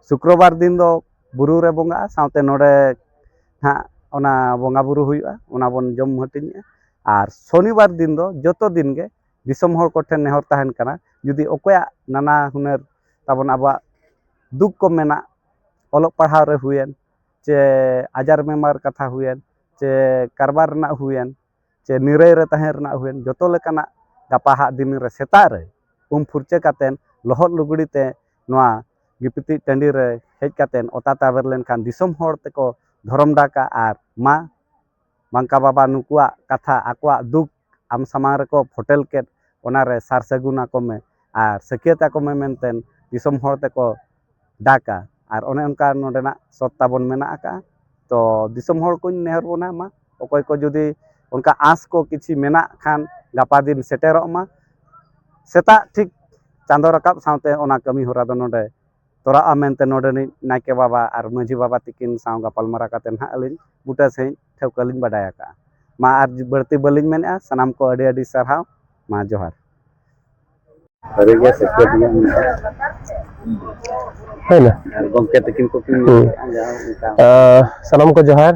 ᱥᱩᱠᱨᱚᱵᱟᱨ ᱫᱤᱱ ᱫᱚ ᱵᱩᱨᱩ ᱨᱮ ᱵᱚᱸᱜᱟᱜᱼᱟ, ᱥᱟᱶᱛᱮ ᱱᱚᱰᱮ ᱦᱟᱸᱜ ᱚᱱᱟ ᱵᱚᱸᱜᱟ ᱵᱩᱨᱩ ᱦᱩᱭᱩᱜᱼᱟ, ᱚᱱᱟ ᱵᱚᱱ ᱡᱚᱢ ᱦᱟᱹᱴᱤᱧᱮᱜᱼᱟ᱾ ᱟᱨ ᱥᱚᱱᱤᱵᱟᱨ ᱫᱤᱱ ᱫᱚ ᱡᱚᱛᱚ ᱫᱤᱱ ᱜᱮ ᱫᱤᱥᱚᱢ ᱦᱚᱲ ᱠᱚᱴᱷᱮᱱ ᱱᱮᱦᱚᱨ ᱛᱟᱦᱮᱱ ᱠᱟᱱᱟ, ᱡᱩᱫᱤ ᱚᱠᱚᱭᱟᱜ ᱱᱟᱱᱟ ᱦᱩᱱᱟᱹᱨ ᱛᱟᱵᱚᱱ ᱟᱵᱚᱣᱟᱜ ᱫᱩᱠ ᱠᱚ ᱢᱮᱱᱟᱜ, ᱚᱞᱚᱜ ᱯᱟᱲᱦᱟᱣ ᱨᱮ ᱦᱩᱭᱮᱱ, ᱪᱮ ᱟᱡᱟᱨ ᱵᱮᱢᱟᱨ ᱠᱟᱛᱷᱟ ᱦᱩᱭᱮᱱ, ᱪᱮ ᱠᱟᱨᱵᱟᱨ ᱨᱮᱱᱟᱜ ᱦᱩᱭᱮᱱ, ᱪᱮ ᱱᱤᱨᱟᱹᱭ ᱨᱮ ᱛᱟᱦᱮᱸ ᱨᱮᱱᱟᱜ ᱦᱩᱭᱮᱱ, ᱡᱚᱛᱚ ᱞᱮᱠᱟᱱᱟᱜ ᱜᱟᱯᱟ ᱦᱟᱜ ᱫᱤᱱ ᱨᱮ ᱥᱮᱛᱟᱜ ᱨᱮ ᱩᱢ ᱯᱷᱩᱨᱪᱟᱹ ᱠᱟᱛᱮᱱ ᱞᱚᱦᱚᱫ ᱞᱩᱜᱽᱲᱤ ᱛᱮ ᱱᱚᱣᱟ ᱜᱤᱯᱤᱛᱤᱡ ᱴᱟᱺᱰᱤ ᱨᱮ ᱦᱮᱡ ᱠᱟᱛᱮᱱ ᱚᱛᱟ ᱛᱟᱵᱮᱨ ᱞᱮᱱᱠᱷᱟᱱ ᱫᱤᱥᱚᱢ ᱦᱚᱲ ᱛᱮᱠᱚ ᱫᱷᱚᱨᱚᱢ ᱰᱟᱠᱟ ᱟᱨ ᱢᱟ ᱵᱟᱝᱠᱟ ᱵᱟᱵᱟ ᱱᱩᱠᱩᱣᱟᱜ ᱠᱟᱛᱷᱟ, ᱟᱠᱚᱣᱟᱜ ᱫᱩᱠ ᱟᱢ ᱥᱟᱢᱟᱝ ᱨᱮᱠᱚ ᱯᱷᱚᱴᱮᱞ ᱠᱮᱫ, ᱚᱱᱟᱨᱮ ᱥᱟᱨ ᱥᱟᱹᱜᱩᱱ ᱟᱠᱚ ᱢᱮ ᱟᱨ ᱥᱟᱹᱠᱷᱭᱟᱹᱛ ᱟᱠᱚ ᱢᱮ ᱢᱮᱱᱛᱮ ᱫᱤᱥᱚᱢ ᱦᱚᱲ ᱛᱮᱠᱚ ᱰᱟᱠᱟ᱾ ᱟᱨ ᱚᱱᱮ ᱚᱱᱠᱟ ᱱᱚᱰᱮᱱᱟᱜ ᱥᱚᱛ ᱛᱟᱵᱚᱱ ᱢᱮᱱᱟᱜ ᱟᱠᱟᱫᱼᱟ᱾ ᱛᱚ ᱫᱤᱥᱚᱢ ᱦᱚᱲ ᱠᱚᱧ ᱱᱮᱦᱚᱨ ᱵᱚᱱᱟ, ᱢᱟ ᱚᱠᱚᱭ ᱠᱚ ᱡᱩᱫᱤ ᱚᱱᱠᱟ ᱟᱸᱥ ᱠᱚ ᱠᱤᱪᱷᱤ ᱢᱮᱱᱟᱜ ᱠᱷᱟᱱ, ᱜᱟᱯᱟ ᱫᱤᱱ ᱥᱮᱴᱮᱨᱚᱜ ᱢᱟ᱾ ᱥᱮᱛᱟᱜ ᱴᱷᱤᱠ ᱪᱟᱸᱫᱚ ᱨᱟᱠᱟᱵ ᱥᱟᱶᱛᱮ ᱚᱱᱟ ᱠᱟᱹᱢᱤ ᱦᱚᱨᱟ ᱫᱚ ᱱᱚᱰᱮ ᱛᱚᱨᱟᱜᱼᱟ ᱢᱮᱱᱛᱮ ᱱᱚᱰᱮᱱᱤᱡ ᱱᱟᱭᱠᱮ ᱵᱟᱵᱟ ᱟᱨ ᱢᱟᱹᱡᱷᱤ ᱵᱟᱵᱟ ᱛᱤᱠᱤᱱ ᱥᱟᱶ ᱜᱟᱯᱟᱞᱢᱟᱨᱟᱣ ᱠᱟᱛᱮ ᱱᱟᱦᱟᱜ ᱟᱹᱞᱤᱧ ᱵᱩᱴᱟᱹ ᱥᱟᱺᱦᱤᱡ ᱴᱷᱟᱹᱣᱠᱟᱹ ᱞᱤᱧ ᱵᱟᱰᱟᱭ ᱟᱠᱟᱫᱼᱟ᱾ ᱢᱟ ᱟᱨ ᱵᱟᱹᱲᱛᱤ ᱵᱟᱹᱞᱤᱧ ᱢᱮᱱᱮᱫᱼᱟ, ᱥᱟᱱᱟᱢ ᱠᱚ ᱟᱹᱰᱤ ᱟᱹᱰᱤ ᱥᱟᱨᱦᱟᱣ᱾ ᱢᱟ ᱡᱚᱦᱟᱨ᱾ ᱥᱟᱹᱨᱤᱜᱮ ᱥᱮᱪᱮᱫ ᱜᱮ ᱢᱮᱱᱟᱜᱼᱟ᱾ ᱦᱩᱭᱱᱟ᱾ ᱟᱨ ᱜᱚᱢᱠᱮ ᱛᱟᱹᱠᱤᱱ ᱠᱚ ᱠᱤᱱ ᱦᱩᱸ᱾ ᱢᱮᱱᱮᱫᱼᱟ, ᱡᱟᱦᱟᱸ ᱚᱱᱠᱟ᱾ ᱟᱸ, ᱥᱟᱱᱟᱢ ᱠᱚ ᱡᱚᱦᱟᱨ,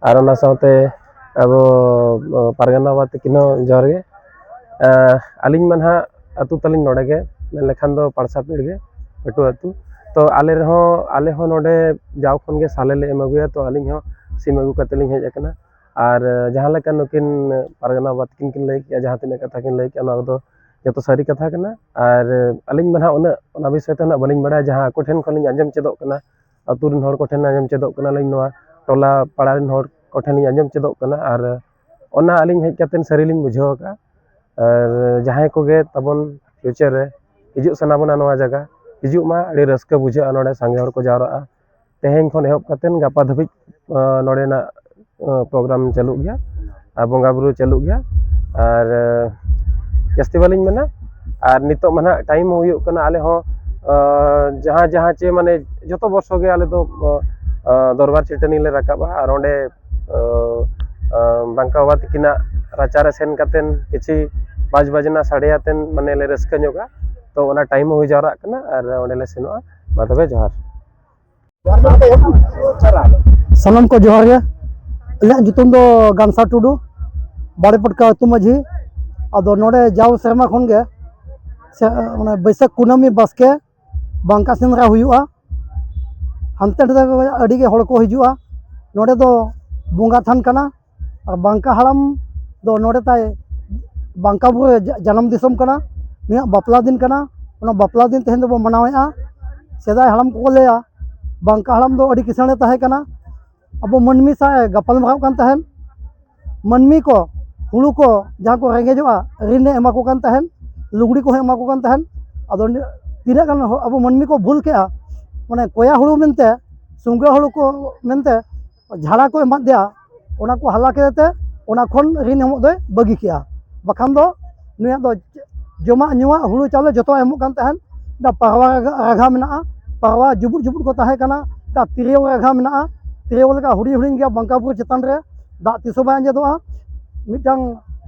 ᱟᱨ ᱚᱱᱟ ᱥᱟᱶᱛᱮ ᱟᱵᱚ, ᱟᱸ, ᱯᱟᱨᱜᱟᱱᱟ ᱵᱟᱵᱟ ᱛᱟᱹᱠᱤᱱ ᱦᱚᱸ ᱡᱚᱦᱟᱨ ᱜᱮ᱾ ᱟᱸ, ᱟᱹᱞᱤᱧ ᱢᱟ ᱱᱟᱦᱟᱜ ᱟᱹᱛᱩ ᱛᱟᱹᱞᱤᱧ ᱱᱚᱰᱮ ᱜᱮ, ᱢᱮᱱ ᱞᱮᱠᱷᱟᱱ ᱫᱚ ᱯᱟᱲᱥᱟ ᱯᱤᱲ ᱜᱮ, ᱯᱟᱹᱴᱩᱣᱟᱹ ᱟᱹᱛᱩ᱾ ᱛᱚ ᱟᱞᱮ ᱨᱮᱦᱚᱸ, ᱟᱞᱮ ᱦᱚᱸ ᱱᱚᱰᱮ ᱡᱟᱣ ᱠᱷᱚᱱ ᱜᱮ ᱥᱟᱞᱮ ᱞᱮ ᱮᱢ ᱟᱹᱜᱩᱭᱟ, ᱛᱚ ᱟᱹᱞᱤᱧ ᱦᱚᱸ ᱥᱤᱢ ᱟᱹᱜᱩ ᱠᱟᱛᱮ ᱞᱤᱧ ᱦᱮᱡ ᱟᱠᱟᱱᱟ᱾ ᱟᱨ ᱡᱟᱦᱟᱸ ᱞᱮᱠᱟ ᱱᱩᱠᱤᱱ ᱯᱟᱨᱜᱟᱱᱟ ᱵᱟᱵᱟ ᱛᱟᱹᱠᱤᱱ ᱠᱤᱱ ᱞᱟᱹᱭ ᱠᱮᱜᱼᱟ, ᱡᱟᱦᱟᱸ ᱛᱤᱱᱟᱹᱜ ᱠᱟᱛᱷᱟ ᱠᱤᱱ ᱞᱟᱹᱭ ᱠᱮᱜᱼᱟ, ᱱᱚᱣᱟ ᱠᱚᱫᱚ ᱡᱚᱛᱚ ᱥᱟᱹᱨᱤ ᱠᱟᱛᱷᱟ ᱠᱟᱱᱟ᱾ ᱟᱨ ᱟᱹᱞᱤᱧ ᱢᱟ ᱱᱟᱦᱟᱜ ᱩᱱᱟᱹᱜ ᱚᱱᱟ ᱵᱤᱥᱚᱭ ᱛᱮ ᱩᱱᱟᱹᱜ ᱵᱟᱹᱞᱤᱧ ᱵᱟᱲᱟᱭᱟ, ᱡᱟᱦᱟᱸ ᱟᱠᱚ ᱴᱷᱮᱱ ᱠᱷᱚᱱ ᱞᱤᱧ ᱟᱸᱡᱚᱢ ᱪᱮᱫᱚᱜ ᱠᱟᱱᱟ, ᱟᱹᱛᱩ ᱨᱮᱱ ᱦᱚᱲ ᱠᱚᱴᱷᱮᱱ ᱟᱸᱡᱚᱢ ᱪᱮᱫᱚᱜ ᱠᱟᱱᱟᱞᱤᱧ, ᱱᱚᱣᱟ ᱴᱚᱞᱟ ᱯᱟᱲᱟ ᱨᱮᱱ ᱦᱚᱲ ᱠᱚᱴᱷᱮᱱ ᱞᱤᱧ ᱟᱸᱡᱚᱢ ᱪᱮᱫᱚᱜ ᱠᱟᱱᱟ᱾ ᱟᱨ ᱚᱱᱟ ᱟᱹᱞᱤᱧ ᱦᱮᱡ ᱠᱟᱛᱮᱫ ᱥᱟᱹᱨᱤ ᱞᱤᱧ ᱵᱩᱡᱷᱟᱹᱣ ᱟᱠᱟᱫᱼᱟ᱾ ᱟᱨ ᱡᱟᱦᱟᱸᱭ ᱠᱚᱜᱮ ᱛᱟᱵᱚᱱ ᱯᱷᱤᱭᱩᱪᱟᱨ ᱨᱮ ᱦᱤᱡᱩᱜ ᱥᱟᱱᱟ ᱵᱚᱱᱟ ᱱᱚᱣᱟ ᱡᱟᱭᱜᱟ, ᱦᱤᱡᱩᱜ ᱢᱟ, ᱟᱹᱰᱤ ᱨᱟᱹᱥᱠᱟᱹ ᱵᱩᱡᱷᱟᱹᱜᱼᱟ ᱱᱚᱰᱮ ᱥᱟᱸᱜᱮ ᱦᱚᱲ ᱠᱚ ᱡᱟᱣᱨᱟᱜᱼᱟ᱾ ᱛᱮᱦᱮᱧ ᱠᱷᱚᱱ ᱮᱦᱚᱵ ᱠᱟᱛᱮᱫ ᱜᱟᱯᱟ ᱫᱷᱟᱹᱵᱤᱡ, ᱟᱸ, ᱱᱚᱰᱮᱱᱟᱜ, ᱟᱸ, ᱯᱨᱳᱜᱨᱟᱢ ᱪᱟᱹᱞᱩᱜ ᱜᱮᱭᱟ ᱟᱨ ᱵᱚᱸᱜᱟ ᱵᱩᱨᱩ ᱪᱟᱹᱞᱩᱜ ᱜᱮᱭᱟ᱾ ᱟᱨ, ᱟᱸ, ᱡᱟᱹᱥᱛᱤ ᱵᱟᱹᱞᱤᱧ ᱢᱮᱱᱟ᱾ ᱟᱨ ᱱᱤᱛᱚᱜ ᱢᱟ ᱱᱟᱦᱟᱜ ᱴᱟᱭᱤᱢ ᱦᱚᱸ ᱦᱩᱭᱩᱜ ᱠᱟᱱᱟ, ᱟᱞᱮ ᱦᱚᱸ, ᱟᱸ, ᱡᱟᱦᱟᱸ, ᱡᱟᱦᱟᱸ ᱪᱮ ᱢᱟᱱᱮ ᱡᱚᱛᱚ ᱵᱚᱨᱥᱚ ᱜᱮ ᱟᱞᱮ ᱫᱚ, ᱟᱸ, ᱫᱚᱨᱵᱟᱨ ᱪᱟᱹᱴᱟᱹᱱᱤ ᱞᱮ ᱨᱟᱠᱟᱵᱼᱟ ᱟᱨ ᱚᱸᱰᱮ, ᱟᱸ, ᱟᱸ, ᱵᱟᱝᱠᱟ ᱵᱟᱵᱟ ᱛᱤᱠᱤᱱᱟᱜ ᱨᱟᱪᱟ ᱨᱮ ᱥᱮᱱ ᱠᱟᱛᱮᱫ ᱠᱤᱪᱷᱤ ᱵᱟᱡᱽ ᱵᱟᱡᱽᱱᱟ ᱥᱟᱰᱮ ᱟᱛᱮᱫ ᱢᱟᱱᱮ ᱞᱮ ᱨᱟᱹᱥᱠᱟᱹ ᱧᱚᱜᱟ᱾ ᱛᱚ ᱚᱱᱟ ᱴᱟᱭᱤᱢ ᱦᱚᱸ ᱦᱩᱭ ᱡᱟᱣᱨᱟᱜ ᱠᱟᱱᱟ ᱟᱨ ᱚᱸᱰᱮ ᱞᱮ ᱥᱮᱱᱚᱜᱼᱟ᱾ ᱢᱟ ᱛᱚᱵᱮ ᱡᱚᱦᱟᱨ᱾ ᱥᱟᱱᱟᱢ ᱠᱚ ᱡᱚᱦᱟᱨ ᱜᱮ᱾ ᱤᱧᱟᱹᱜ ᱧᱩᱛᱩᱢ ᱫᱚ ᱜᱟᱱᱥᱟ ᱴᱩᱰᱩ, ᱵᱟᱲᱮ ᱯᱟᱴᱠᱟ ᱟᱹᱛᱩ ᱢᱟᱹᱡᱷᱤ᱾ ᱟᱫᱚ ᱱᱚᱰᱮ ᱡᱟᱣ ᱥᱮᱨᱢᱟ ᱠᱷᱚᱱ ᱜᱮ ᱥᱮ, ᱚᱱᱟ ᱵᱟᱹᱭᱥᱟᱹᱠᱷ ᱠᱩᱱᱟᱹᱢᱤ ᱵᱟᱥᱠᱮ ᱵᱟᱝᱠᱟ ᱥᱮᱸᱫᱽᱨᱟ ᱦᱩᱭᱩᱜᱼᱟ᱾ ᱦᱟᱱᱛᱮ ᱱᱟᱛᱮ ᱠᱷᱚᱱ ᱟᱹᱰᱤ ᱜᱮ ᱦᱚᱲ ᱠᱚ ᱦᱤᱡᱩᱜᱼᱟ᱾ ᱱᱚᱰᱮ ᱫᱚ ᱵᱚᱸᱜᱟ ᱛᱷᱟᱱ ᱠᱟᱱᱟ᱾ ᱟᱨ ᱵᱟᱝᱠᱟ ᱦᱟᱲᱟᱢ ᱫᱚ ᱱᱚᱰᱮ ᱛᱟᱭ ᱵᱟᱝᱠᱟ ᱵᱩᱨᱩ ᱨᱮ ᱡᱟ-, ᱡᱟᱱᱟᱢ ᱫᱤᱥᱚᱢ ᱠᱟᱱᱟ᱾ ᱱᱩᱭᱟᱜ ᱵᱟᱯᱞᱟ ᱫᱤᱱ ᱠᱟᱱᱟ᱾ ᱚᱱᱟ ᱵᱟᱯᱞᱟ ᱫᱤᱱ ᱛᱮᱦᱮᱧ ᱫᱚᱵᱚᱱ ᱢᱟᱱᱟᱣᱮᱫᱼᱟ᱾ ᱥᱮᱫᱟᱭ ᱦᱟᱲᱟᱢ ᱠᱚᱠᱚ ᱞᱟᱹᱭᱟ, ᱵᱟᱝᱠᱟ ᱦᱟᱲᱟᱢ ᱫᱚ ᱟᱹᱰᱤ ᱠᱤᱥᱟᱹᱬᱮ ᱛᱟᱦᱮᱸ ᱠᱟᱱᱟ᱾ ᱟᱵᱚ ᱢᱟᱹᱱᱢᱤ ᱥᱟᱶ ᱮ ᱜᱟᱯᱟᱞ ᱢᱟᱨᱟᱣ ᱠᱟᱱ ᱛᱟᱦᱮᱸᱱ᱾ ᱢᱟᱹᱱᱢᱤ ᱠᱚ, ᱦᱩᱲᱩ ᱠᱚ, ᱡᱟᱦᱟᱸ ᱠᱚ ᱨᱮᱸᱜᱮᱡᱚᱜᱼᱟ, ᱨᱤᱱ ᱮ ᱮᱢᱟ ᱠᱚ ᱠᱟᱱ ᱛᱟᱦᱮᱸᱱ, ᱞᱩᱜᱽᱲᱤ ᱠᱚᱦᱚᱸ ᱮᱢᱟ ᱠᱚ ᱠᱟᱱ ᱛᱟᱦᱮᱸᱱ᱾ ᱟᱫᱚ ᱱᱤ-, ᱛᱤᱱᱟᱹᱜ ᱜᱟᱱ ᱦᱚ-, ᱟᱵᱚ ᱢᱟᱹᱱᱢᱤ ᱠᱚ ᱵᱷᱩᱞ ᱠᱮᱜᱼᱟ, ᱢᱟᱱᱮ ᱠᱚᱭᱟ ᱦᱩᱲᱩ ᱢᱮᱱᱛᱮ, ᱥᱩᱸᱜᱟᱹ ᱦᱩᱲᱩ ᱠᱚ ᱢᱮᱱᱛᱮ, ᱡᱷᱟᱲᱟ ᱠᱚ ᱮᱢᱟᱫ ᱫᱮᱭᱟ, ᱚᱱᱟ ᱠᱚ ᱦᱟᱞᱟ ᱠᱮᱫ ᱛᱮ ᱚᱱᱟ ᱠᱷᱚᱱ ᱨᱤᱱ ᱮᱢᱚᱜ ᱫᱚᱭ ᱵᱟᱹᱜᱤ ᱠᱮᱜᱼᱟ᱾ ᱵᱟᱠᱷᱟᱱ ᱫᱚ ᱱᱩᱭᱟᱜ ᱫᱚ ᱡᱚᱢᱟᱜ ᱧᱩᱣᱟᱜ ᱦᱩᱲᱩ ᱪᱟᱣᱞᱮ ᱡᱚᱛᱚᱣᱟᱜ ᱮᱢᱚᱜ ᱠᱟᱱ ᱛᱟᱦᱮᱸᱱ᱾ ᱫᱟ ᱯᱟᱨᱣᱟ ᱨᱟᱜᱟ ᱢᱮᱱᱟᱜᱼᱟ, ᱯᱟᱨᱣᱟ ᱡᱩᱵᱩᱫ ᱡᱩᱵᱩᱫ ᱠᱚ ᱛᱟᱦᱮᱸ ᱠᱟᱱᱟ᱾ ᱫᱟ ᱛᱤᱨᱭᱳ ᱨᱟᱜᱟ ᱢᱮᱱᱟᱜᱼᱟ, ᱛᱤᱨᱭᱳ ᱞᱮᱠᱟ ᱦᱩᱰᱤᱧ ᱦᱩᱰᱤᱧ ᱜᱮᱭᱟ ᱵᱟᱝᱠᱟ ᱵᱩᱨᱩ ᱪᱮᱛᱟᱱ ᱨᱮ, ᱫᱟᱜ ᱛᱤᱥ ᱦᱚᱸ ᱵᱟᱭ ᱟᱸᱡᱮᱫᱚᱜᱼᱟ᱾ ᱢᱤᱫᱴᱟᱝ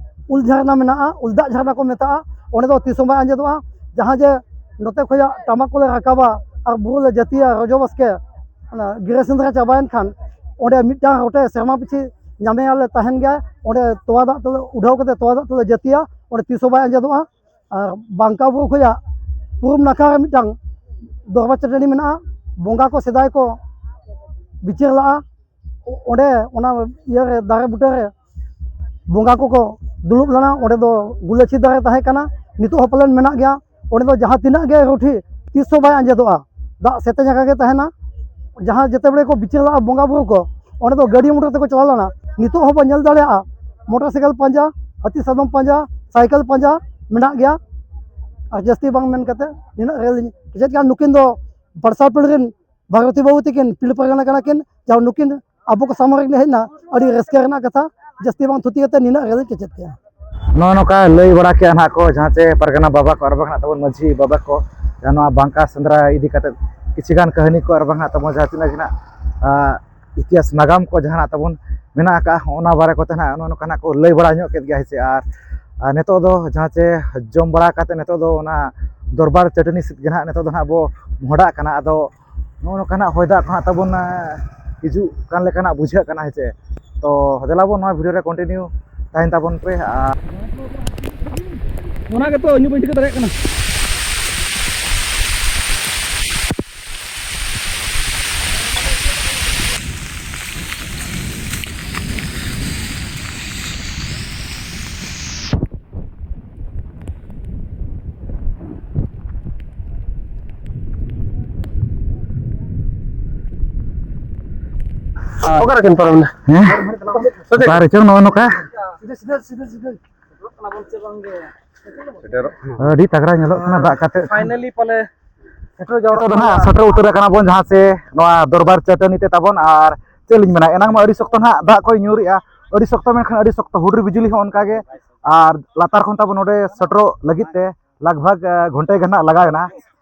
ᱩᱞ ᱡᱷᱟᱨᱱᱟ ᱢᱮᱱᱟᱜᱼᱟ, ᱩᱞ ᱫᱟᱜ ᱡᱷᱟᱨᱱᱟ ᱠᱚ ᱢᱮᱛᱟᱜᱼᱟ, ᱚᱸᱰᱮ ᱫᱚ ᱛᱤᱥ ᱦᱚᱸ ᱵᱟᱭ ᱟᱸᱡᱮᱫᱚᱜᱼᱟ᱾ ᱡᱟᱦᱟᱸ ᱡᱮ ᱱᱚᱛᱮ ᱠᱷᱚᱱᱟᱜ ᱴᱟᱢᱟᱠ ᱠᱚᱞᱮ ᱨᱟᱠᱟᱵᱟ ᱟᱨ ᱵᱩᱨᱩ ᱞᱮ ᱡᱟᱹᱛᱤᱭᱟ ᱨᱚᱡᱚ ᱵᱟᱥᱠᱮ, ᱚᱱᱟ ᱜᱤᱨᱟᱹ ᱥᱮᱸᱫᱽᱨᱟ ᱪᱟᱵᱟᱭᱮᱱ ᱠᱷᱟᱱ ᱚᱸᱰᱮ ᱢᱤᱫᱴᱟᱝ ᱨᱚᱴᱮ ᱥᱮᱨᱢᱟ ᱯᱤᱪᱷᱤ ᱧᱟᱢᱮᱭᱟᱞᱮ ᱛᱟᱦᱮᱸᱱ ᱜᱮᱭᱟ᱾ ᱚᱸᱰᱮ ᱛᱚᱣᱟ ᱫᱟᱜ ᱛᱮᱞᱮ ᱩᱰᱷᱟᱹᱣ ᱠᱟᱛᱮ ᱛᱚᱣᱟ ᱫᱟᱜ ᱛᱮᱞᱮ ᱡᱟᱹᱛᱤᱭᱟ, ᱚᱸᱰᱮ ᱛᱤᱥ ᱦᱚᱸ ᱵᱟᱭ ᱟᱸᱡᱮᱫᱚᱜᱼᱟ᱾ ᱟᱨ ᱵᱟᱝᱠᱟ ᱵᱩᱨᱩ ᱠᱷᱚᱱᱟᱜ ᱯᱩᱨᱩᱵ ᱱᱟᱠᱷᱟ ᱨᱮ ᱢᱤᱫᱴᱟᱝ ᱫᱚᱨᱵᱟᱨ ᱪᱟᱹᱴᱟᱹᱱᱤ ᱢᱮᱱᱟᱜᱼᱟ, ᱵᱚᱸᱜᱟ ᱠᱚ ᱥᱮᱫᱟᱭ ᱠᱚ ᱵᱤᱪᱟᱹᱨ ᱞᱟᱜᱼᱟ᱾ ᱚᱸᱰᱮ ᱚᱱᱟ ᱤᱭᱟᱹ ᱨᱮ ᱫᱟᱨᱮ ᱵᱩᱴᱟᱹ ᱨᱮ ᱵᱚᱸᱜᱟ ᱠᱚᱠᱚ ᱫᱩᱲᱩᱵ ᱞᱮᱱᱟ᱾ ᱚᱸᱰᱮ ᱫᱚ ᱜᱩᱞᱟᱹᱪᱷᱤ ᱫᱟᱨᱮ ᱛᱟᱦᱮᱸ ᱠᱟᱱᱟ, ᱱᱤᱛᱚᱜ ᱦᱚᱸ ᱯᱟᱞᱮᱱ ᱢᱮᱱᱟᱜ ᱜᱮᱭᱟ᱾ ᱚᱸᱰᱮ ᱫᱚ ᱡᱟᱦᱟᱸ ᱛᱤᱱᱟᱹᱜ ᱜᱮ ᱨᱩᱴᱷᱤ, ᱛᱤᱥ ᱦᱚᱸ ᱵᱟᱭ ᱟᱸᱡᱮᱫᱚᱜᱼᱟ, ᱫᱟᱜ ᱥᱮᱛᱮᱧ ᱟᱠᱟ ᱜᱮ ᱛᱟᱦᱮᱱᱟ᱾ ᱡᱟᱦᱟᱸ ᱡᱮᱛᱮ ᱵᱮᱲᱮ ᱠᱚ ᱵᱤᱪᱟᱹᱨ ᱞᱟᱜᱼᱟ ᱵᱚᱸᱜᱟ ᱵᱩᱨᱩ ᱠᱚ, ᱚᱸᱰᱮ ᱫᱚ ᱜᱟᱹᱰᱤ ᱢᱚᱴᱚᱨ ᱛᱮᱠᱚ ᱪᱟᱞᱟᱣ ᱞᱮᱱᱟ᱾ ᱱᱤᱛᱚᱜ ᱦᱚᱸᱵᱚᱱ ᱧᱮᱞ ᱫᱟᱲᱮᱭᱟᱜᱼᱟ ᱢᱚᱴᱚᱨ ᱥᱟᱭᱠᱮᱞ ᱯᱟᱸᱡᱟ, ᱦᱟᱹᱛᱤ ᱥᱟᱫᱚᱢ ᱯᱟᱸᱡᱟ, ᱥᱟᱭᱠᱮᱞ ᱯᱟᱸᱡᱟ ᱢᱮᱱᱟᱜ ᱜᱮᱭᱟ᱾ ᱟᱨ ᱡᱟᱹᱥᱛᱤ ᱵᱟᱝ ᱢᱮᱱ ᱠᱟᱛᱮ ᱱᱤᱱᱟᱹᱜ ᱨᱮ ᱞᱤᱧ ᱠᱮᱪᱮᱫ ᱠᱮᱜᱼᱟ᱾ ᱱᱩᱠᱤᱱ ᱫᱚ ᱵᱟᱨᱥᱟ ᱯᱤᱲᱦᱤ ᱨᱮᱱ ᱵᱷᱟᱨᱚᱛᱤ ᱵᱟᱹᱵᱩ ᱛᱟᱹᱠᱤᱱ ᱯᱤᱲ ᱯᱟᱨᱜᱟᱱᱟ ᱠᱟᱱᱟ ᱠᱤᱱ, ᱡᱟᱦᱟᱸ ᱱᱩᱠᱤᱱ ᱟᱵᱚ ᱠᱚ ᱥᱟᱢᱟᱝ ᱨᱮ ᱦᱮᱡ ᱮᱱᱟ, ᱟᱹᱰᱤ ᱨᱟᱹᱥᱠᱟᱹ ᱨᱮᱱᱟᱜ ᱠᱟᱛᱷᱟ᱾ ᱡᱟᱹᱥᱛᱤ ᱵᱟᱝ ᱛᱷᱩᱛᱤ ᱠᱟᱛᱮ ᱱᱤᱱᱟᱹᱜ ᱨᱮ ᱞᱤᱧ ᱠᱮᱪᱮᱫ ᱠᱮᱜᱼᱟ᱾ ᱱᱚᱜᱼᱚ ᱱᱚᱝᱠᱟ ᱞᱟᱹᱭ ᱵᱟᱲᱟ ᱠᱮᱜᱼᱟ ᱱᱟᱦᱟᱜ ᱠᱚ, ᱡᱟᱦᱟᱸ ᱪᱮ ᱯᱟᱨᱜᱟᱱᱟ ᱵᱟᱵᱟ ᱠᱚ ᱟᱨ ᱵᱟᱝ ᱱᱟᱦᱟᱜ ᱛᱟᱵᱚᱱ ᱢᱟᱹᱡᱷᱤ ᱵᱟᱵᱟ ᱠᱚ, ᱡᱟᱦᱟᱸ ᱱᱚᱣᱟ ᱵᱟᱝᱠᱟ ᱥᱮᱸᱫᱽᱨᱟ ᱤᱫᱤ ᱠᱟᱛᱮ ᱠᱤᱪᱷᱩ ᱜᱟᱱ ᱠᱟᱹᱦᱱᱤ ᱠᱚ ᱟᱨ ᱵᱟᱝ ᱱᱟᱦᱟᱜ ᱛᱟᱵᱚᱱ ᱡᱟᱦᱟᱸ ᱛᱤᱱᱟᱹᱜ ᱜᱮ ᱱᱟᱦᱟᱜ, ᱟ, ᱤᱛᱤᱦᱟᱥ ᱱᱟᱜᱟᱢ ᱠᱚ ᱡᱟᱦᱟᱸ ᱱᱟᱦᱟᱜ ᱛᱟᱵᱚᱱ ᱢᱮᱱᱟᱜ ᱟᱠᱟᱫᱼᱟ, ᱚᱱᱟ ᱵᱟᱨᱮ ᱠᱚᱛᱮ ᱱᱟᱦᱟᱜ ᱱᱚᱜᱼᱚ ᱱᱚᱝᱠᱟ ᱱᱟᱦᱟᱜ ᱠᱚ ᱞᱟᱹᱭ ᱵᱟᱲᱟ ᱧᱚᱜ ᱠᱮᱫ ᱜᱮᱭᱟ, ᱦᱮᱸ ᱥᱮ᱾ ᱟᱨ, ᱟᱨ ᱱᱤᱛᱚᱜ ᱫᱚ ᱡᱟᱦᱟᱸ ᱪᱮ ᱡᱚᱢ ᱵᱟᱲᱟ ᱠᱟᱛᱮ ᱱᱤᱛᱚᱜ ᱫᱚ ᱚᱱᱟ ᱫᱚᱨᱵᱟᱨ ᱪᱟᱹᱴᱟᱹᱱᱤ ᱥᱮᱫ ᱜᱮ ᱱᱟᱦᱟᱜ ᱱᱤᱛᱚᱜ ᱫᱚ ᱱᱟᱦᱟᱜ ᱵᱚ ᱢᱚᱦᱰᱟᱜ ᱠᱟᱱᱟ᱾ ᱟᱫᱚ ᱱᱚᱜᱼᱚ ᱱᱚᱝᱠᱟᱱᱟᱜ ᱦᱚᱭ ᱫᱟᱜ ᱠᱚ ᱦᱟᱸᱜ ᱛᱟᱵᱚᱱ, ᱮ, ᱦᱤᱡᱩᱜ ᱠᱟᱱ ᱞᱮᱠᱟᱱᱟᱜ ᱵᱩᱡᱷᱟᱹᱜ ᱠᱟᱱᱟ, ᱦᱮᱸ ᱪᱮ᱾ ᱛᱚ ᱫᱮᱞᱟ ᱵᱚᱱ ᱱᱚᱣᱟ ᱵᱷᱤᱰᱤᱭᱳ ᱨᱮ ᱠᱚᱱᱴᱤᱱᱤᱭᱩ ᱛᱟᱦᱮᱱ ᱛᱟᱵᱚᱱ ᱯᱮ᱾ ᱟᱨ ᱚᱱᱟ ᱜᱮᱛᱚ ᱤᱧ ᱦᱚᱸ ᱵᱟᱹᱧ ᱴᱷᱤᱠᱟᱹ ᱫᱟᱲᱮᱭᱟᱜ ᱠᱟᱱᱟ᱾ ᱚᱠᱟᱨᱮ ᱠᱤᱱ ᱯᱟᱨᱚᱢ ᱮᱱᱟ? ᱦᱮᱸ? ᱚᱠᱟᱨᱮ ᱪᱚᱝ ᱱᱚᱜᱼᱚ ᱱᱚᱝᱠᱟ? ᱥᱤᱫᱷᱟᱹ, ᱥᱤᱫᱷᱟᱹ, ᱥᱤᱫᱷᱟᱹ, ᱥᱤᱫᱷᱟᱹ᱾ ᱟᱹᱰᱤ ᱛᱟᱜᱲᱟ ᱧᱮᱞᱚᱜ ᱠᱟᱱᱟ ᱫᱟᱜ ᱠᱟᱛᱮ᱾ ᱯᱷᱟᱭᱱᱟᱞᱤ ᱯᱟᱞᱮ ᱥᱮᱴᱮᱨ ᱡᱟᱣᱨᱟ ᱱᱤᱛᱚᱜ ᱫᱚ ᱱᱟᱦᱟᱜ ᱥᱮᱴᱮᱨ ᱩᱛᱟᱹᱨ ᱟᱠᱟᱱᱟ ᱵᱚᱱ ᱡᱟᱦᱟᱸ ᱪᱮ ᱱᱚᱣᱟ ᱫᱚᱨᱵᱟᱨ ᱪᱟᱹᱴᱟᱹᱱᱤ ᱛᱮ ᱛᱟᱵᱚᱱ, ᱟᱨ ᱪᱮᱫ ᱞᱤᱧ ᱢᱮᱱᱟ, ᱮᱱᱟᱝ ᱢᱟ ᱟᱹᱰᱤ ᱥᱚᱠᱛᱚ ᱱᱟᱦᱟᱜ ᱫᱟᱜ ᱠᱚᱭ ᱧᱩᱨᱮᱜᱼᱟ, ᱟᱹᱰᱤ ᱥᱚᱠᱛᱚ, ᱢᱮᱱᱠᱷᱟᱱ ᱟᱹᱰᱤ ᱥᱚᱠᱛᱚ ᱦᱩᱰᱩᱨ ᱵᱤᱡᱽᱞᱤ ᱦᱚᱸ ᱚᱱᱠᱟ ᱜᱮ᱾ ᱟᱨ ᱞᱟᱛᱟᱨ ᱠᱷᱚᱱ ᱛᱟᱵᱚ ᱱᱚᱰᱮ ᱥᱮᱴᱮᱨᱚᱜ ᱞᱟᱹᱜᱤᱫ ᱛᱮ ᱞᱟᱜᱽ ᱵᱷᱟᱜᱽ, ᱮ, ᱜᱷᱚᱱᱴᱮ ᱜᱟᱱ ᱦᱟᱸᱜ ᱞᱟᱜᱟᱣ ᱮᱱᱟ᱾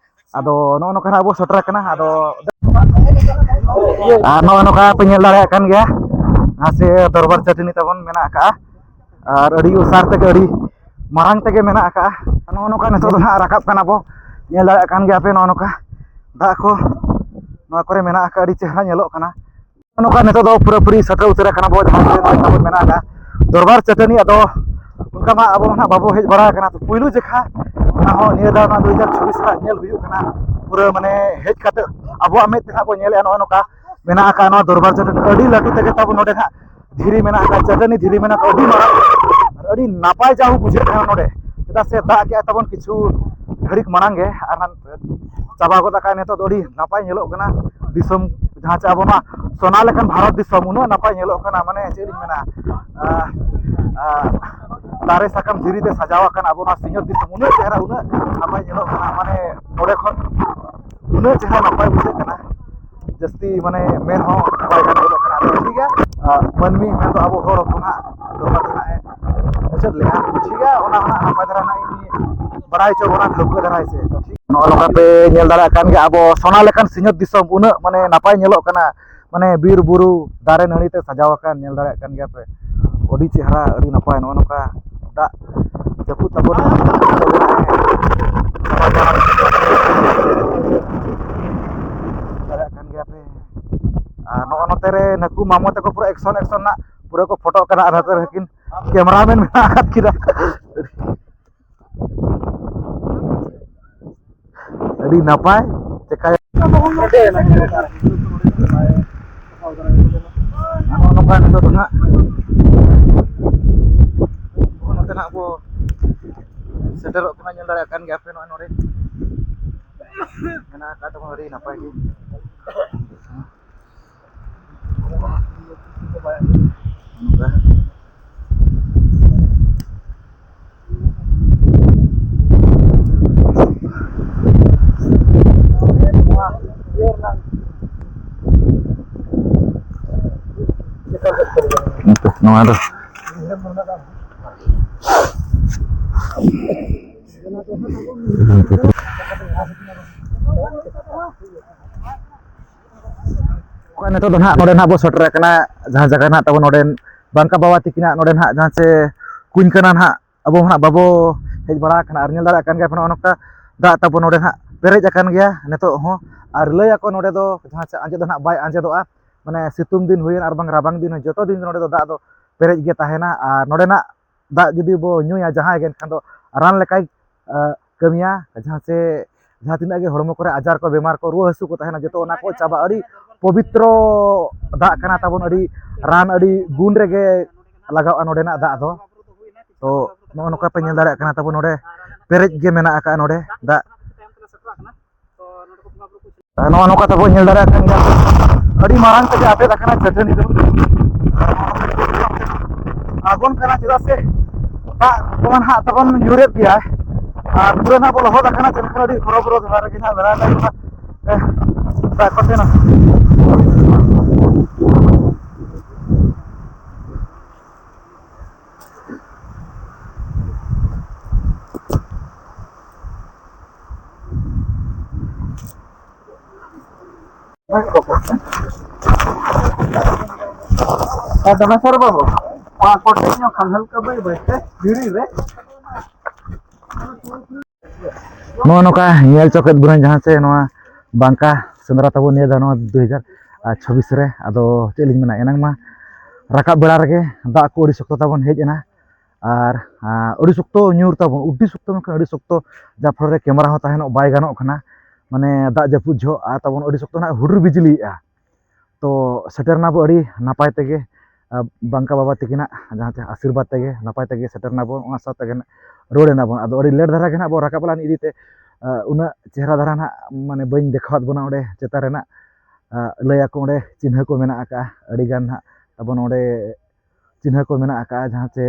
ᱟᱫᱚ ᱱᱚᱜᱼᱚ ᱱᱚᱝᱠᱟ ᱦᱟᱸᱜ ᱵᱚ ᱥᱮᱴᱮᱨ ᱟᱠᱟᱱᱟ᱾ ᱟᱫᱚ ᱟᱨ ᱱᱚᱜᱼᱚ ᱱᱚᱝᱠᱟ ᱯᱮ ᱧᱮᱞ ᱫᱟᱲᱮᱭᱟᱜ ᱠᱟᱱ ᱜᱮᱭᱟ, ᱱᱟᱥᱮ ᱫᱚᱨᱵᱟᱨ ᱪᱟᱹᱴᱟᱹᱱᱤ ᱛᱟᱵᱚᱱ ᱢᱮᱱᱟᱜ ᱟᱠᱟᱜᱼᱟ᱾ ᱟᱨ ᱟᱹᱰᱤ ᱩᱥᱟᱨ ᱛᱮᱜᱮ, ᱟᱹᱰᱤ ᱢᱟᱨᱟᱝ ᱛᱮᱜᱮ ᱢᱮᱱᱟᱜ ᱟᱠᱟᱜᱼᱟ᱾ ᱱᱚᱜᱼᱚ ᱱᱚᱝᱠᱟ ᱱᱤᱛᱚᱜ ᱫᱚ ᱦᱟᱸᱜ ᱨᱟᱠᱟᱵ ᱠᱟᱱᱟ ᱵᱚ, ᱧᱮᱞ ᱫᱟᱲᱮᱭᱟᱜ ᱠᱟᱱ ᱜᱮᱭᱟ ᱯᱮ, ᱱᱚᱜᱼᱚ ᱱᱚᱝᱠᱟ ᱫᱟᱜ ᱠᱚ ᱱᱚᱣᱟ ᱠᱚᱨᱮ ᱢᱮᱱᱟᱜ ᱟᱠᱟᱫ, ᱟᱹᱰᱤ ᱪᱮᱦᱨᱟ ᱧᱮᱞᱚᱜ ᱠᱟᱱᱟ᱾ ᱱᱚᱝᱠᱟ ᱱᱤᱛᱚᱜ ᱫᱚ ᱯᱩᱨᱟᱹᱯᱩᱨᱤ ᱥᱮᱴᱮᱨ ᱩᱛᱟᱹᱨ ᱟᱠᱟᱱᱟ ᱵᱚ, ᱡᱟᱦᱟᱸ ᱠᱚᱨᱮ ᱱᱚᱜᱼᱚᱭ ᱛᱟᱵᱚᱱ ᱢᱮᱱᱟᱜ ᱟᱠᱟᱫ ᱫᱚᱨᱵᱟᱨ ᱪᱟᱹᱴᱟᱹᱱᱤ᱾ ᱟᱫᱚ ᱚᱱᱠᱟ ᱢᱟ ᱟᱵᱚ ᱱᱟᱦᱟᱜ ᱵᱟᱵᱚ ᱦᱮᱡ ᱵᱟᱲᱟ ᱟᱠᱟᱱᱟ, ᱛᱚ ᱯᱩᱭᱞᱩ ᱡᱮᱠᱷᱟ ᱚᱱᱟ ᱦᱚᱸ ᱱᱤᱭᱟᱹ ᱫᱷᱟᱣ ᱱᱚᱣᱟ ᱫᱩ ᱦᱟᱡᱟᱨ ᱪᱷᱚᱵᱵᱤᱥ ᱨᱮᱱᱟᱜ ᱧᱮᱞ ᱦᱩᱭᱩᱜ ᱠᱟᱱᱟ᱾ ᱯᱩᱨᱟᱹ ᱢᱟᱱᱮ ᱦᱮᱡ ᱠᱟᱛᱮ ᱟᱵᱚᱣᱟᱜ ᱢᱮᱫ ᱛᱮ ᱱᱟᱦᱟᱜ ᱵᱚ ᱧᱮᱞᱮᱜᱼᱟ, ᱱᱚᱜᱼᱚᱭ ᱱᱚᱝᱠᱟ ᱢᱮᱱᱟᱜ ᱟᱠᱟᱫ ᱱᱚᱣᱟ ᱫᱚᱨᱵᱟᱨ ᱪᱟᱹᱴᱟᱹᱱᱤ᱾ ᱟᱹᱰᱤ ᱞᱟᱹᱴᱩ ᱛᱮᱜᱮ ᱛᱟᱵᱚ ᱱᱚᱰᱮ ᱱᱟᱦᱟᱜ ᱫᱷᱤᱨᱤ ᱢᱮᱱᱟᱜ ᱟᱠᱟᱫ, ᱪᱟᱹᱴᱟᱹᱱᱤ ᱫᱷᱤᱨᱤ ᱢᱮᱱᱟᱜ ᱟᱠᱟᱫ, ᱟᱹᱰᱤ ᱢᱟᱨᱟᱝ ᱟᱨ ᱟᱹᱰᱤ ᱱᱟᱯᱟᱭ ᱡᱟᱦᱟᱸ ᱵᱩᱡᱷᱟᱹᱜ ᱠᱟᱱᱟ ᱱᱚᱰᱮ, ᱪᱮᱫᱟᱜ ᱥᱮ ᱫᱟᱜ ᱠᱮᱜᱼᱟ ᱛᱟᱵᱚᱱ ᱠᱤᱪᱷᱩ ᱜᱷᱟᱹᱲᱤᱠ ᱢᱟᱲᱟᱝ ᱜᱮ, ᱟᱨ ᱪᱟᱵᱟ ᱜᱚᱫ ᱟᱠᱟᱫ᱾ ᱱᱤᱛᱚᱜ ᱫᱚ ᱟᱹᱰᱤ ᱱᱟᱯᱟᱭ ᱧᱮᱞᱚᱜ ᱠᱟᱱᱟ ᱫᱤᱥᱚᱢ, ᱡᱟᱦᱟᱸ ᱪᱮ ᱟᱵᱚ ᱱᱚᱣᱟ ᱥᱚᱱᱟ ᱞᱮᱠᱟᱱ ᱵᱷᱟᱨᱚᱛ ᱫᱤᱥᱚᱢ ᱩᱱᱟᱹᱜ ᱱᱟᱯᱟᱭ ᱧᱮᱞᱚᱜ ᱠᱟᱱᱟ, ᱢᱟᱱᱮ ᱪᱮᱫ ᱤᱧ ᱢᱮᱱᱟ, ᱟᱦ, ᱟᱦ, ᱫᱟᱨᱮ ᱥᱟᱠᱟᱢ ᱫᱷᱤᱨᱤ ᱛᱮ ᱥᱟᱡᱟᱣ ᱟᱠᱟᱱ ᱟᱵᱚ ᱱᱚᱣᱟ ᱥᱤᱧᱚᱛ ᱫᱤᱥᱚᱢ ᱩᱱᱟᱹᱜ ᱪᱮᱦᱨᱟ, ᱩᱱᱟᱹᱜ ᱱᱟᱯᱟᱭ ᱧᱮᱞᱚᱜ ᱠᱟᱱᱟ, ᱢᱟᱱᱮ ᱱᱚᱰᱮ ᱠᱷᱚᱱ ᱩᱱᱟᱹᱜ ᱪᱮᱦᱨᱟ ᱱᱟᱯᱟᱭ ᱵᱩᱡᱷᱟᱹᱜ ᱠᱟᱱᱟ, ᱡᱟᱹᱥᱛᱤ ᱢᱟᱱᱮ ᱢᱮᱱ ᱦᱚᱸ ᱵᱟᱭ ᱜᱟᱱ ᱜᱚᱫᱚᱜ ᱠᱟᱱᱟ᱾ ᱟᱫᱚ ᱴᱷᱤᱠ ᱜᱮᱭᱟ, ᱟᱦ, ᱢᱟᱹᱱᱢᱤ ᱢᱮᱱᱫᱚ ᱟᱵᱚ ᱦᱚᱲ ᱦᱚᱯᱚᱱᱟᱜ ᱫᱚᱨᱠᱟᱨ ᱫᱚ ᱱᱟᱦᱟᱜ ᱮ ᱢᱩᱪᱟᱹᱫ ᱞᱮᱜᱼᱟ᱾ ᱴᱷᱤᱠ ᱜᱮᱭᱟ, ᱚᱱᱟ ᱦᱚᱸ ᱱᱟᱦᱟᱜ ᱱᱟᱯᱟᱭ ᱫᱷᱟᱨᱟ ᱱᱟᱦᱟᱜ ᱤᱧ ᱵᱟᱲᱟᱭ ᱦᱚᱪᱚ ᱵᱚᱱᱟ, ᱴᱷᱟᱹᱣᱠᱟᱹ ᱫᱷᱟᱨᱟ ᱦᱮᱸ ᱥᱮ᱾ ᱛᱚ ᱴᱷᱤᱠ, ᱱᱚᱜᱼᱚ ᱱᱚᱝᱠᱟ ᱯᱮ ᱧᱮᱞ ᱫᱟᱲᱮᱭᱟᱜ ᱠᱟᱱ ᱜᱮᱭᱟ, ᱟᱵᱚ ᱥᱚᱱᱟ ᱞᱮᱠᱟᱱ ᱥᱤᱧᱚᱛ ᱫᱤᱥᱚᱢ ᱩᱱᱟᱹᱜ ᱢᱟᱱᱮ ᱱᱟᱯᱟᱭ ᱧᱮᱞᱚᱜ ᱠᱟᱱᱟ, ᱢᱟᱱᱮ ᱵᱤᱨ ᱵᱩᱨᱩ ᱫᱟᱨᱮ ᱱᱟᱹᱲᱤ ᱛᱮ ᱥᱟᱡᱟᱣ ᱟᱠᱟᱱ, ᱧᱮᱞ ᱫᱟᱲᱮᱭᱟᱜ ᱠᱟᱱ ᱜᱮᱭᱟ ᱯᱮ, ᱟᱹᱰᱤ ᱪᱮᱦᱨᱟ, ᱟᱹᱰᱤ ᱱᱟᱯᱟᱭ᱾ ᱱᱚᱜᱼᱚ ᱱᱚᱝᱠᱟ ᱫᱟᱜ ᱡᱟᱹᱯᱩᱫ ᱛᱟᱵᱚᱱ ᱫᱟᱲᱮᱭᱟᱜ ᱠᱟᱱ ᱜᱮᱭᱟ ᱯᱮ᱾ ᱟᱨ ᱱᱚᱜᱼᱚ ᱱᱚᱛᱮ ᱨᱮ ᱱᱟᱹᱠᱩ ᱢᱟᱢᱚ ᱛᱟᱠᱚ ᱯᱩᱨᱟᱹ ᱮᱠᱥᱚᱱ ᱮᱠᱥᱚᱱ ᱨᱮᱱᱟᱜ ᱯᱩᱨᱟᱹ ᱠᱚ ᱯᱷᱳᱴᱳᱜ ᱠᱟᱱᱟ, ᱟᱨ ᱱᱚᱛᱮ ᱨᱮ ᱠᱤᱱ ᱠᱮᱢᱮᱨᱟᱢᱮᱱ ᱢᱮᱱᱟᱜ ᱟᱠᱟᱫ ᱠᱤᱱᱟ᱾ ᱟᱹᱰᱤ ᱱᱟᱯᱟᱭ᱾ ᱪᱮᱠᱟᱭᱟ? ᱱᱚᱜᱼᱚ ᱱᱚᱝᱠᱟ ᱱᱤᱛᱚᱜ ᱫᱚ ᱱᱟᱦᱟᱜ ᱱᱚᱛᱮ ᱱᱟᱦᱟᱜ ᱵᱚ ᱥᱮᱴᱮᱨᱚᱜ ᱠᱟᱱᱟ᱾ ᱧᱮᱞ ᱫᱟᱲᱮᱭᱟᱜ ᱠᱟᱱ ᱜᱮᱭᱟ ᱯᱮ, ᱱᱚᱜᱼᱚᱭ ᱱᱚᱰᱮ ᱢᱮᱱᱟᱜ ᱟᱠᱟᱫ ᱛᱟᱵᱚᱱ ᱟᱹᱰᱤ ᱱᱟᱯᱟᱭ ᱜᱮ᱾ ᱱᱚᱝᱠᱟ᱾ ᱱᱚᱣᱟ ᱫᱚ ᱱᱤᱛᱚᱜ ᱫᱚ ᱱᱟᱦᱟᱜ ᱱᱚᱰᱮ ᱱᱟᱦᱟᱜ ᱵᱚ ᱥᱮᱴᱮᱨ ᱟᱠᱟᱱᱟ, ᱡᱟᱦᱟᱸ ᱡᱟᱭᱜᱟ ᱱᱟᱦᱟᱜ ᱛᱟᱵᱚ ᱱᱚᱰᱮ ᱵᱟᱝᱠᱟ ᱵᱟᱵᱟ ᱛᱤᱠᱤᱱᱟᱜ ᱱᱚᱰᱮ ᱱᱟᱦᱟᱜ ᱡᱟᱦᱟᱸ ᱪᱮ ᱠᱩᱧ ᱠᱟᱱᱟ ᱱᱟᱦᱟᱜ, ᱟᱵᱚ ᱱᱟᱦᱟᱜ ᱵᱟᱵᱚ ᱦᱮᱡ ᱵᱟᱲᱟ ᱟᱠᱟᱱᱟ᱾ ᱟᱨ ᱧᱮᱞ ᱫᱟᱲᱮᱭᱟᱜ ᱠᱟᱱ ᱜᱮᱭᱟ ᱯᱮ, ᱱᱚᱜᱼᱚ ᱱᱚᱝᱠᱟ ᱫᱟᱜ ᱛᱟᱵᱚ ᱱᱚᱰᱮ ᱱᱟᱦᱟᱜ ᱯᱮᱨᱮᱡ ᱟᱠᱟᱱ ᱜᱮᱭᱟ ᱱᱤᱛᱚᱜ ᱦᱚᱸ᱾ ᱟᱨ ᱞᱟᱹᱭ ᱟᱠᱚ ᱱᱚᱰᱮ ᱫᱚ ᱡᱟᱦᱟᱸ ᱪᱮ ᱟᱸᱡᱮᱫ ᱫᱚ ᱱᱟᱦᱟᱜ ᱵᱟᱭ ᱟᱸᱡᱮᱫᱚᱜᱼᱟ, ᱢᱟᱱᱮ ᱥᱤᱛᱩᱝ ᱫᱤᱱ ᱦᱩᱭᱮᱱ ᱟᱨ ᱵᱟᱝ ᱨᱟᱵᱟᱝ ᱫᱤᱱ ᱦᱩᱭᱮᱱ, ᱡᱚᱛᱚ ᱫᱤᱱ ᱱᱚᱰᱮ ᱫᱚ ᱫᱟᱜ ᱫᱚ ᱯᱮᱨᱮᱡ ᱜᱮ ᱛᱟᱦᱮᱱᱟ᱾ ᱟᱨ ᱱᱚᱰᱮᱱᱟᱜ ᱫᱟᱜ ᱡᱩᱫᱤ ᱵᱚ ᱧᱩᱭᱟ ᱡᱟᱦᱟᱸᱭ ᱜᱮ, ᱮᱱᱠᱷᱟᱱ ᱫᱚ ᱨᱟᱱ ᱞᱮᱠᱟᱭ, ᱟ, ᱠᱟᱹᱢᱤᱭᱟ᱾ ᱡᱟᱦᱟᱸ ᱪᱮ ᱡᱟᱦᱟᱸ ᱛᱤᱱᱟᱹᱜ ᱜᱮ ᱦᱚᱲᱢᱚ ᱠᱚᱨᱮ ᱟᱡᱟᱨ ᱠᱚ, ᱵᱮᱢᱟᱨ ᱠᱚ, ᱨᱩᱣᱟᱹ ᱦᱟᱹᱥᱩ ᱠᱚ ᱛᱟᱦᱮᱱᱟ, ᱡᱚᱛᱚ ᱚᱱᱟ ᱠᱚ ᱪᱟᱵᱟᱜᱼᱟ᱾ ᱟᱹᱰᱤ ᱯᱚᱵᱤᱛᱨᱚ ᱫᱟᱜ ᱠᱟᱱᱟ ᱛᱟᱵᱚᱱ, ᱟᱹᱰᱤ ᱨᱟᱱ, ᱟᱹᱰᱤ ᱜᱩᱱ ᱨᱮᱜᱮ ᱞᱟᱜᱟᱜᱼᱟ ᱱᱚᱰᱮᱱᱟᱜ ᱫᱟᱜ ᱫᱚ᱾ ᱛᱚ ᱱᱚᱜᱼᱚ ᱱᱚᱝᱠᱟ ᱯᱮ ᱧᱮᱞ ᱫᱟᱲᱮᱭᱟᱜ ᱠᱟᱱᱟ ᱛᱟᱵᱚᱱ, ᱱᱚᱰᱮ ᱯᱮᱨᱮᱡ ᱜᱮ ᱢᱮᱱᱟᱜ ᱟᱠᱟᱫᱼᱟ ᱱᱚᱰᱮ ᱫᱟᱜ᱾ ᱟᱨ ᱱᱚᱜᱼᱚ ᱱᱚᱝᱠᱟ ᱛᱟᱵᱚᱱ ᱧᱮᱞ ᱫᱟᱲᱮᱭᱟᱜ ᱠᱟᱱ ᱜᱮᱭᱟ, ᱟᱹᱰᱤ ᱢᱟᱨᱟᱝ ᱛᱮᱜᱮ ᱟᱴᱮᱫ ᱟᱠᱟᱱᱟ ᱪᱟᱹᱴᱟᱹᱱᱤ ᱫᱚ᱾ ᱟᱬᱜᱚᱱ ᱠᱟᱱᱟ, ᱪᱮᱫᱟᱜ ᱥᱮ ᱫᱟᱜ ᱠᱚᱢᱟ ᱱᱟᱦᱟᱜ ᱛᱟᱵᱚᱱ ᱧᱩᱨᱮᱫ ᱜᱮᱭᱟᱭ, ᱟᱨ ᱯᱩᱨᱟᱹ ᱱᱟᱦᱟᱜ ᱵᱚ ᱞᱚᱦᱚᱫ ᱟᱠᱟᱱᱟ᱾ ᱪᱮᱫ ᱞᱮᱠᱟ ᱟᱹᱰᱤ ᱦᱚᱨᱚᱵᱚᱨᱚ ᱫᱷᱟᱨᱟ ᱨᱮᱜᱮ ᱱᱟᱦᱟᱜ ᱢᱮᱱᱟᱜ ᱞᱮ ᱠᱟᱱᱟ᱾ ᱮ, ᱫᱟᱜ ᱠᱚᱛᱮ ᱱᱟᱦᱟᱜ ᱟᱨ ᱫᱚᱢᱮ ᱥᱚᱨ ᱵᱟᱹᱵᱩ, ᱚᱱᱟ ᱠᱚᱴᱮᱡ ᱧᱚᱜ ᱠᱷᱟᱱ ᱦᱟᱞᱠᱟ ᱵᱟᱹᱭ ᱵᱟᱹᱭ ᱛᱮ ᱫᱷᱤᱨᱤ ᱨᱮ᱾ ᱱᱚᱜᱼᱚ ᱱᱚᱝᱠᱟ ᱧᱮᱞ ᱪᱚ ᱠᱮᱫ ᱵᱚᱱᱟ ᱡᱟᱦᱟᱸ ᱪᱮ ᱱᱚᱣᱟ ᱵᱟᱝᱠᱟ ᱥᱮᱸᱫᱽᱨᱟ ᱛᱟᱵᱚᱱ ᱱᱤᱭᱟᱹ ᱫᱷᱟᱣ ᱱᱚᱣᱟ ᱫᱩ ᱦᱟᱡᱟᱨ ᱪᱷᱟᱵᱵᱤᱥ ᱨᱮ᱾ ᱟᱫᱚ ᱪᱮᱫ ᱞᱤᱧ ᱢᱮᱱᱟ, ᱮᱱᱟᱝ ᱢᱟ ᱨᱟᱠᱟᱵ ᱵᱮᱲᱟ ᱨᱮᱜᱮ ᱫᱟᱜ ᱠᱚ ᱟᱹᱰᱤ ᱥᱚᱠᱛᱚ ᱛᱟᱵᱚᱱ ᱦᱮᱡ ᱮᱱᱟ, ᱟᱨ, ᱟᱸ, ᱟᱹᱰᱤ ᱥᱚᱠᱛᱚ ᱧᱩᱨ ᱛᱟᱵᱚᱱ, ᱟᱹᱰᱤ ᱥᱚᱠᱛᱚ ᱢᱮᱱᱠᱷᱟᱱ ᱟᱹᱰᱤ ᱥᱚᱠᱛᱚ, ᱡᱟᱨ ᱯᱷᱚᱞ ᱨᱮ ᱠᱮᱢᱮᱨᱟ ᱦᱚᱸ ᱛᱟᱦᱮᱱᱚᱜ ᱵᱟᱭ ᱜᱟᱱᱚᱜ ᱠᱟᱱᱟ, ᱢᱟᱱᱮ ᱫᱟᱜ ᱡᱟᱹᱯᱩᱫ ᱡᱚᱦᱚᱜ ᱟᱨ ᱛᱟᱵᱚᱱ ᱟᱹᱰᱤ ᱥᱚᱠᱛᱚ ᱱᱟᱦᱟᱜ ᱦᱩᱰᱩᱨ ᱵᱤᱡᱽᱞᱤᱭᱮᱜᱼᱟ᱾ ᱛᱚ ᱥᱮᱴᱮᱨ ᱱᱟᱵᱚ ᱟᱹᱰᱤ ᱱᱟᱯᱟᱭ ᱛᱮᱜᱮ, ᱟᱸ, ᱵᱟᱝᱠᱟ ᱵᱟᱵᱟ ᱛᱤᱠᱤᱱᱟᱜ ᱡᱟᱦᱟᱸ ᱪᱮ ᱟᱥᱤᱨᱵᱟᱫᱽ ᱛᱮᱜᱮ ᱱᱟᱯᱟᱭ ᱛᱮᱜᱮ ᱥᱮᱴᱮᱨ ᱱᱟᱵᱚᱱ, ᱚᱱᱟ ᱥᱟᱶ ᱛᱮᱜᱮ ᱱᱟᱜ ᱨᱩᱣᱟᱹᱲ ᱮᱱᱟᱵᱚᱱ᱾ ᱟᱫᱚ ᱟᱹᱰᱤ ᱞᱮᱴ ᱫᱷᱟᱨᱟ ᱜᱮ ᱱᱟᱜ ᱵᱚᱱ ᱨᱟᱠᱟᱵ ᱞᱮᱱ ᱤᱫᱤ ᱛᱮ, ᱟᱸ, ᱩᱱᱟᱹᱜ ᱪᱮᱦᱨᱟ ᱫᱷᱟᱨᱟ ᱱᱟᱜ ᱢᱟᱱᱮ ᱵᱟᱹᱧ ᱫᱮᱠᱷᱟᱣᱟᱫ ᱵᱚᱱᱟ ᱚᱸᱰᱮ ᱪᱮᱛᱟᱱ ᱨᱮᱱᱟᱜ, ᱟᱸ, ᱞᱟᱹᱭ ᱟᱠᱚ ᱚᱸᱰᱮ ᱪᱤᱱᱦᱟᱹ ᱠᱚ ᱢᱮᱱᱟᱜ ᱟᱠᱟᱜᱼᱟ ᱟᱹᱰᱤ ᱜᱟᱱ ᱱᱟᱜ ᱛᱟᱵᱚᱱ ᱚᱸᱰᱮ᱾ ᱪᱤᱱᱦᱟᱹ ᱠᱚ ᱢᱮᱱᱟᱜ ᱟᱠᱟᱫᱼᱟ, ᱡᱟᱦᱟᱸ ᱪᱮ,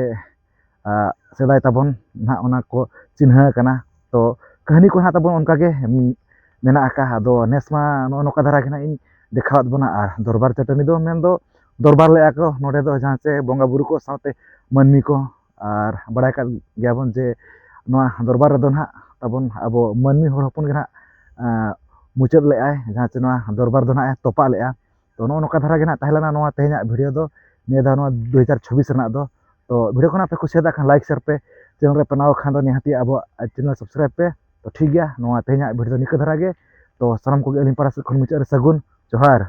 ᱟ, ᱥᱮᱫᱟᱭ ᱛᱟᱵᱚᱱ ᱱᱟᱦᱟᱜ ᱚᱱᱟ ᱠᱚ ᱪᱤᱱᱦᱟᱹ ᱟᱠᱟᱱᱟ᱾ ᱛᱚ ᱠᱟᱹᱦᱱᱤ ᱠᱚ ᱱᱟᱦᱟᱜ ᱛᱟᱵᱚᱱ ᱚᱱᱠᱟ ᱜᱮ, ᱩᱸ, ᱢᱮᱱᱟᱜ ᱟᱠᱟᱫᱼᱟ᱾ ᱟᱫᱚ ᱱᱮᱥ ᱢᱟ ᱱᱚᱜᱼᱚ ᱱᱚᱝᱠᱟ ᱫᱷᱟᱨᱟ ᱜᱮ ᱱᱟᱦᱟᱜ ᱤᱧ ᱫᱮᱠᱷᱟᱣᱟᱫ ᱵᱚᱱᱟ᱾ ᱟᱨ ᱫᱚᱨᱵᱟᱨ ᱪᱟᱹᱴᱟᱹᱱᱤ ᱫᱚ ᱢᱮᱱᱫᱚ ᱫᱚᱨᱵᱟᱨ ᱞᱮᱫᱼᱟ ᱠᱚ ᱱᱚᱰᱮ ᱫᱚ, ᱡᱟᱦᱟᱸ ᱪᱮ ᱵᱚᱸᱜᱟ ᱵᱩᱨᱩ ᱠᱚ ᱥᱟᱶᱛᱮ ᱢᱟᱹᱱᱢᱤ ᱠᱚ᱾ ᱟᱨ ᱵᱟᱲᱟᱭ ᱠᱟᱜ ᱜᱮᱭᱟᱵᱚᱱ ᱡᱮ ᱱᱚᱣᱟ ᱫᱚᱨᱵᱟᱨ ᱨᱮᱫᱚ ᱱᱟᱦᱟᱜ ᱛᱟᱵᱚᱱ ᱟᱵᱚ ᱢᱟᱹᱱᱢᱤ ᱦᱚᱲ ᱦᱚᱯᱚᱱ ᱜᱮ ᱱᱟᱦᱟᱜ ᱢᱩᱪᱟᱹᱫ ᱞᱮᱫᱼᱟᱭ, ᱡᱟᱦᱟᱸ ᱪᱮ ᱱᱚᱣᱟ ᱫᱚᱨᱵᱟᱨ ᱫᱚ ᱱᱟᱦᱟᱜ ᱮ ᱛᱚᱯᱟᱜ ᱞᱮᱫᱼᱟ᱾ ᱛᱚ ᱱᱚᱜᱼᱚ ᱱᱚᱝᱠᱟ ᱫᱷᱟᱨᱟ ᱜᱮ ᱱᱟᱦᱟᱜ ᱛᱟᱦᱮᱸ ᱞᱮᱱᱟ ᱱᱚᱣᱟ ᱛᱮᱦᱮᱧᱟᱜ ᱵᱷᱤᱰᱤᱭᱳ ᱫᱚ, ᱱᱤᱭᱟᱹ ᱫᱷᱟᱣ ᱱᱚᱣᱟ ᱫᱩ ᱦᱟᱡᱟᱨ ᱪᱷᱚᱵᱵᱤᱥ ᱨᱮᱱᱟᱜ ᱫᱚ᱾ ᱛᱚ ᱵᱷᱤᱰᱤᱭᱳ ᱠᱷᱚᱱᱟᱜ ᱯᱮ ᱠᱩᱥᱤᱭᱟᱫᱟ ᱠᱷᱟᱱ ᱞᱟᱭᱤᱠ ᱥᱮᱭᱟᱨ ᱯᱮ, ᱪᱮᱱᱮᱞ ᱨᱮ ᱯᱮ ᱱᱟᱣᱟ ᱠᱷᱟᱱ ᱫᱚ ᱱᱤᱦᱟᱹᱛᱤ ᱟᱵᱚᱣᱟᱜ ᱪᱮᱱᱮᱞ ᱥᱟᱵᱥᱠᱨᱟᱭᱤᱵ ᱯᱮ᱾ ᱛᱚ ᱴᱷᱤᱠ ᱜᱮᱭᱟ, ᱱᱚᱣᱟ ᱛᱮᱦᱮᱧᱟᱜ ᱵᱷᱤᱰᱤᱭᱳ ᱫᱚ ᱱᱤᱝᱠᱟᱹ ᱫᱷᱟᱨᱟ ᱜᱮ᱾ ᱛᱚ ᱥᱟᱱᱟᱢ ᱠᱚᱜᱮ ᱟᱹᱞᱤᱧ ᱯᱟᱦᱴᱟ ᱥᱮᱫ ᱠᱷᱚᱱ ᱢᱩᱪᱟᱹᱫ ᱨᱮ ᱥᱟᱹᱜᱩᱱ ᱡᱚᱦᱟᱨ᱾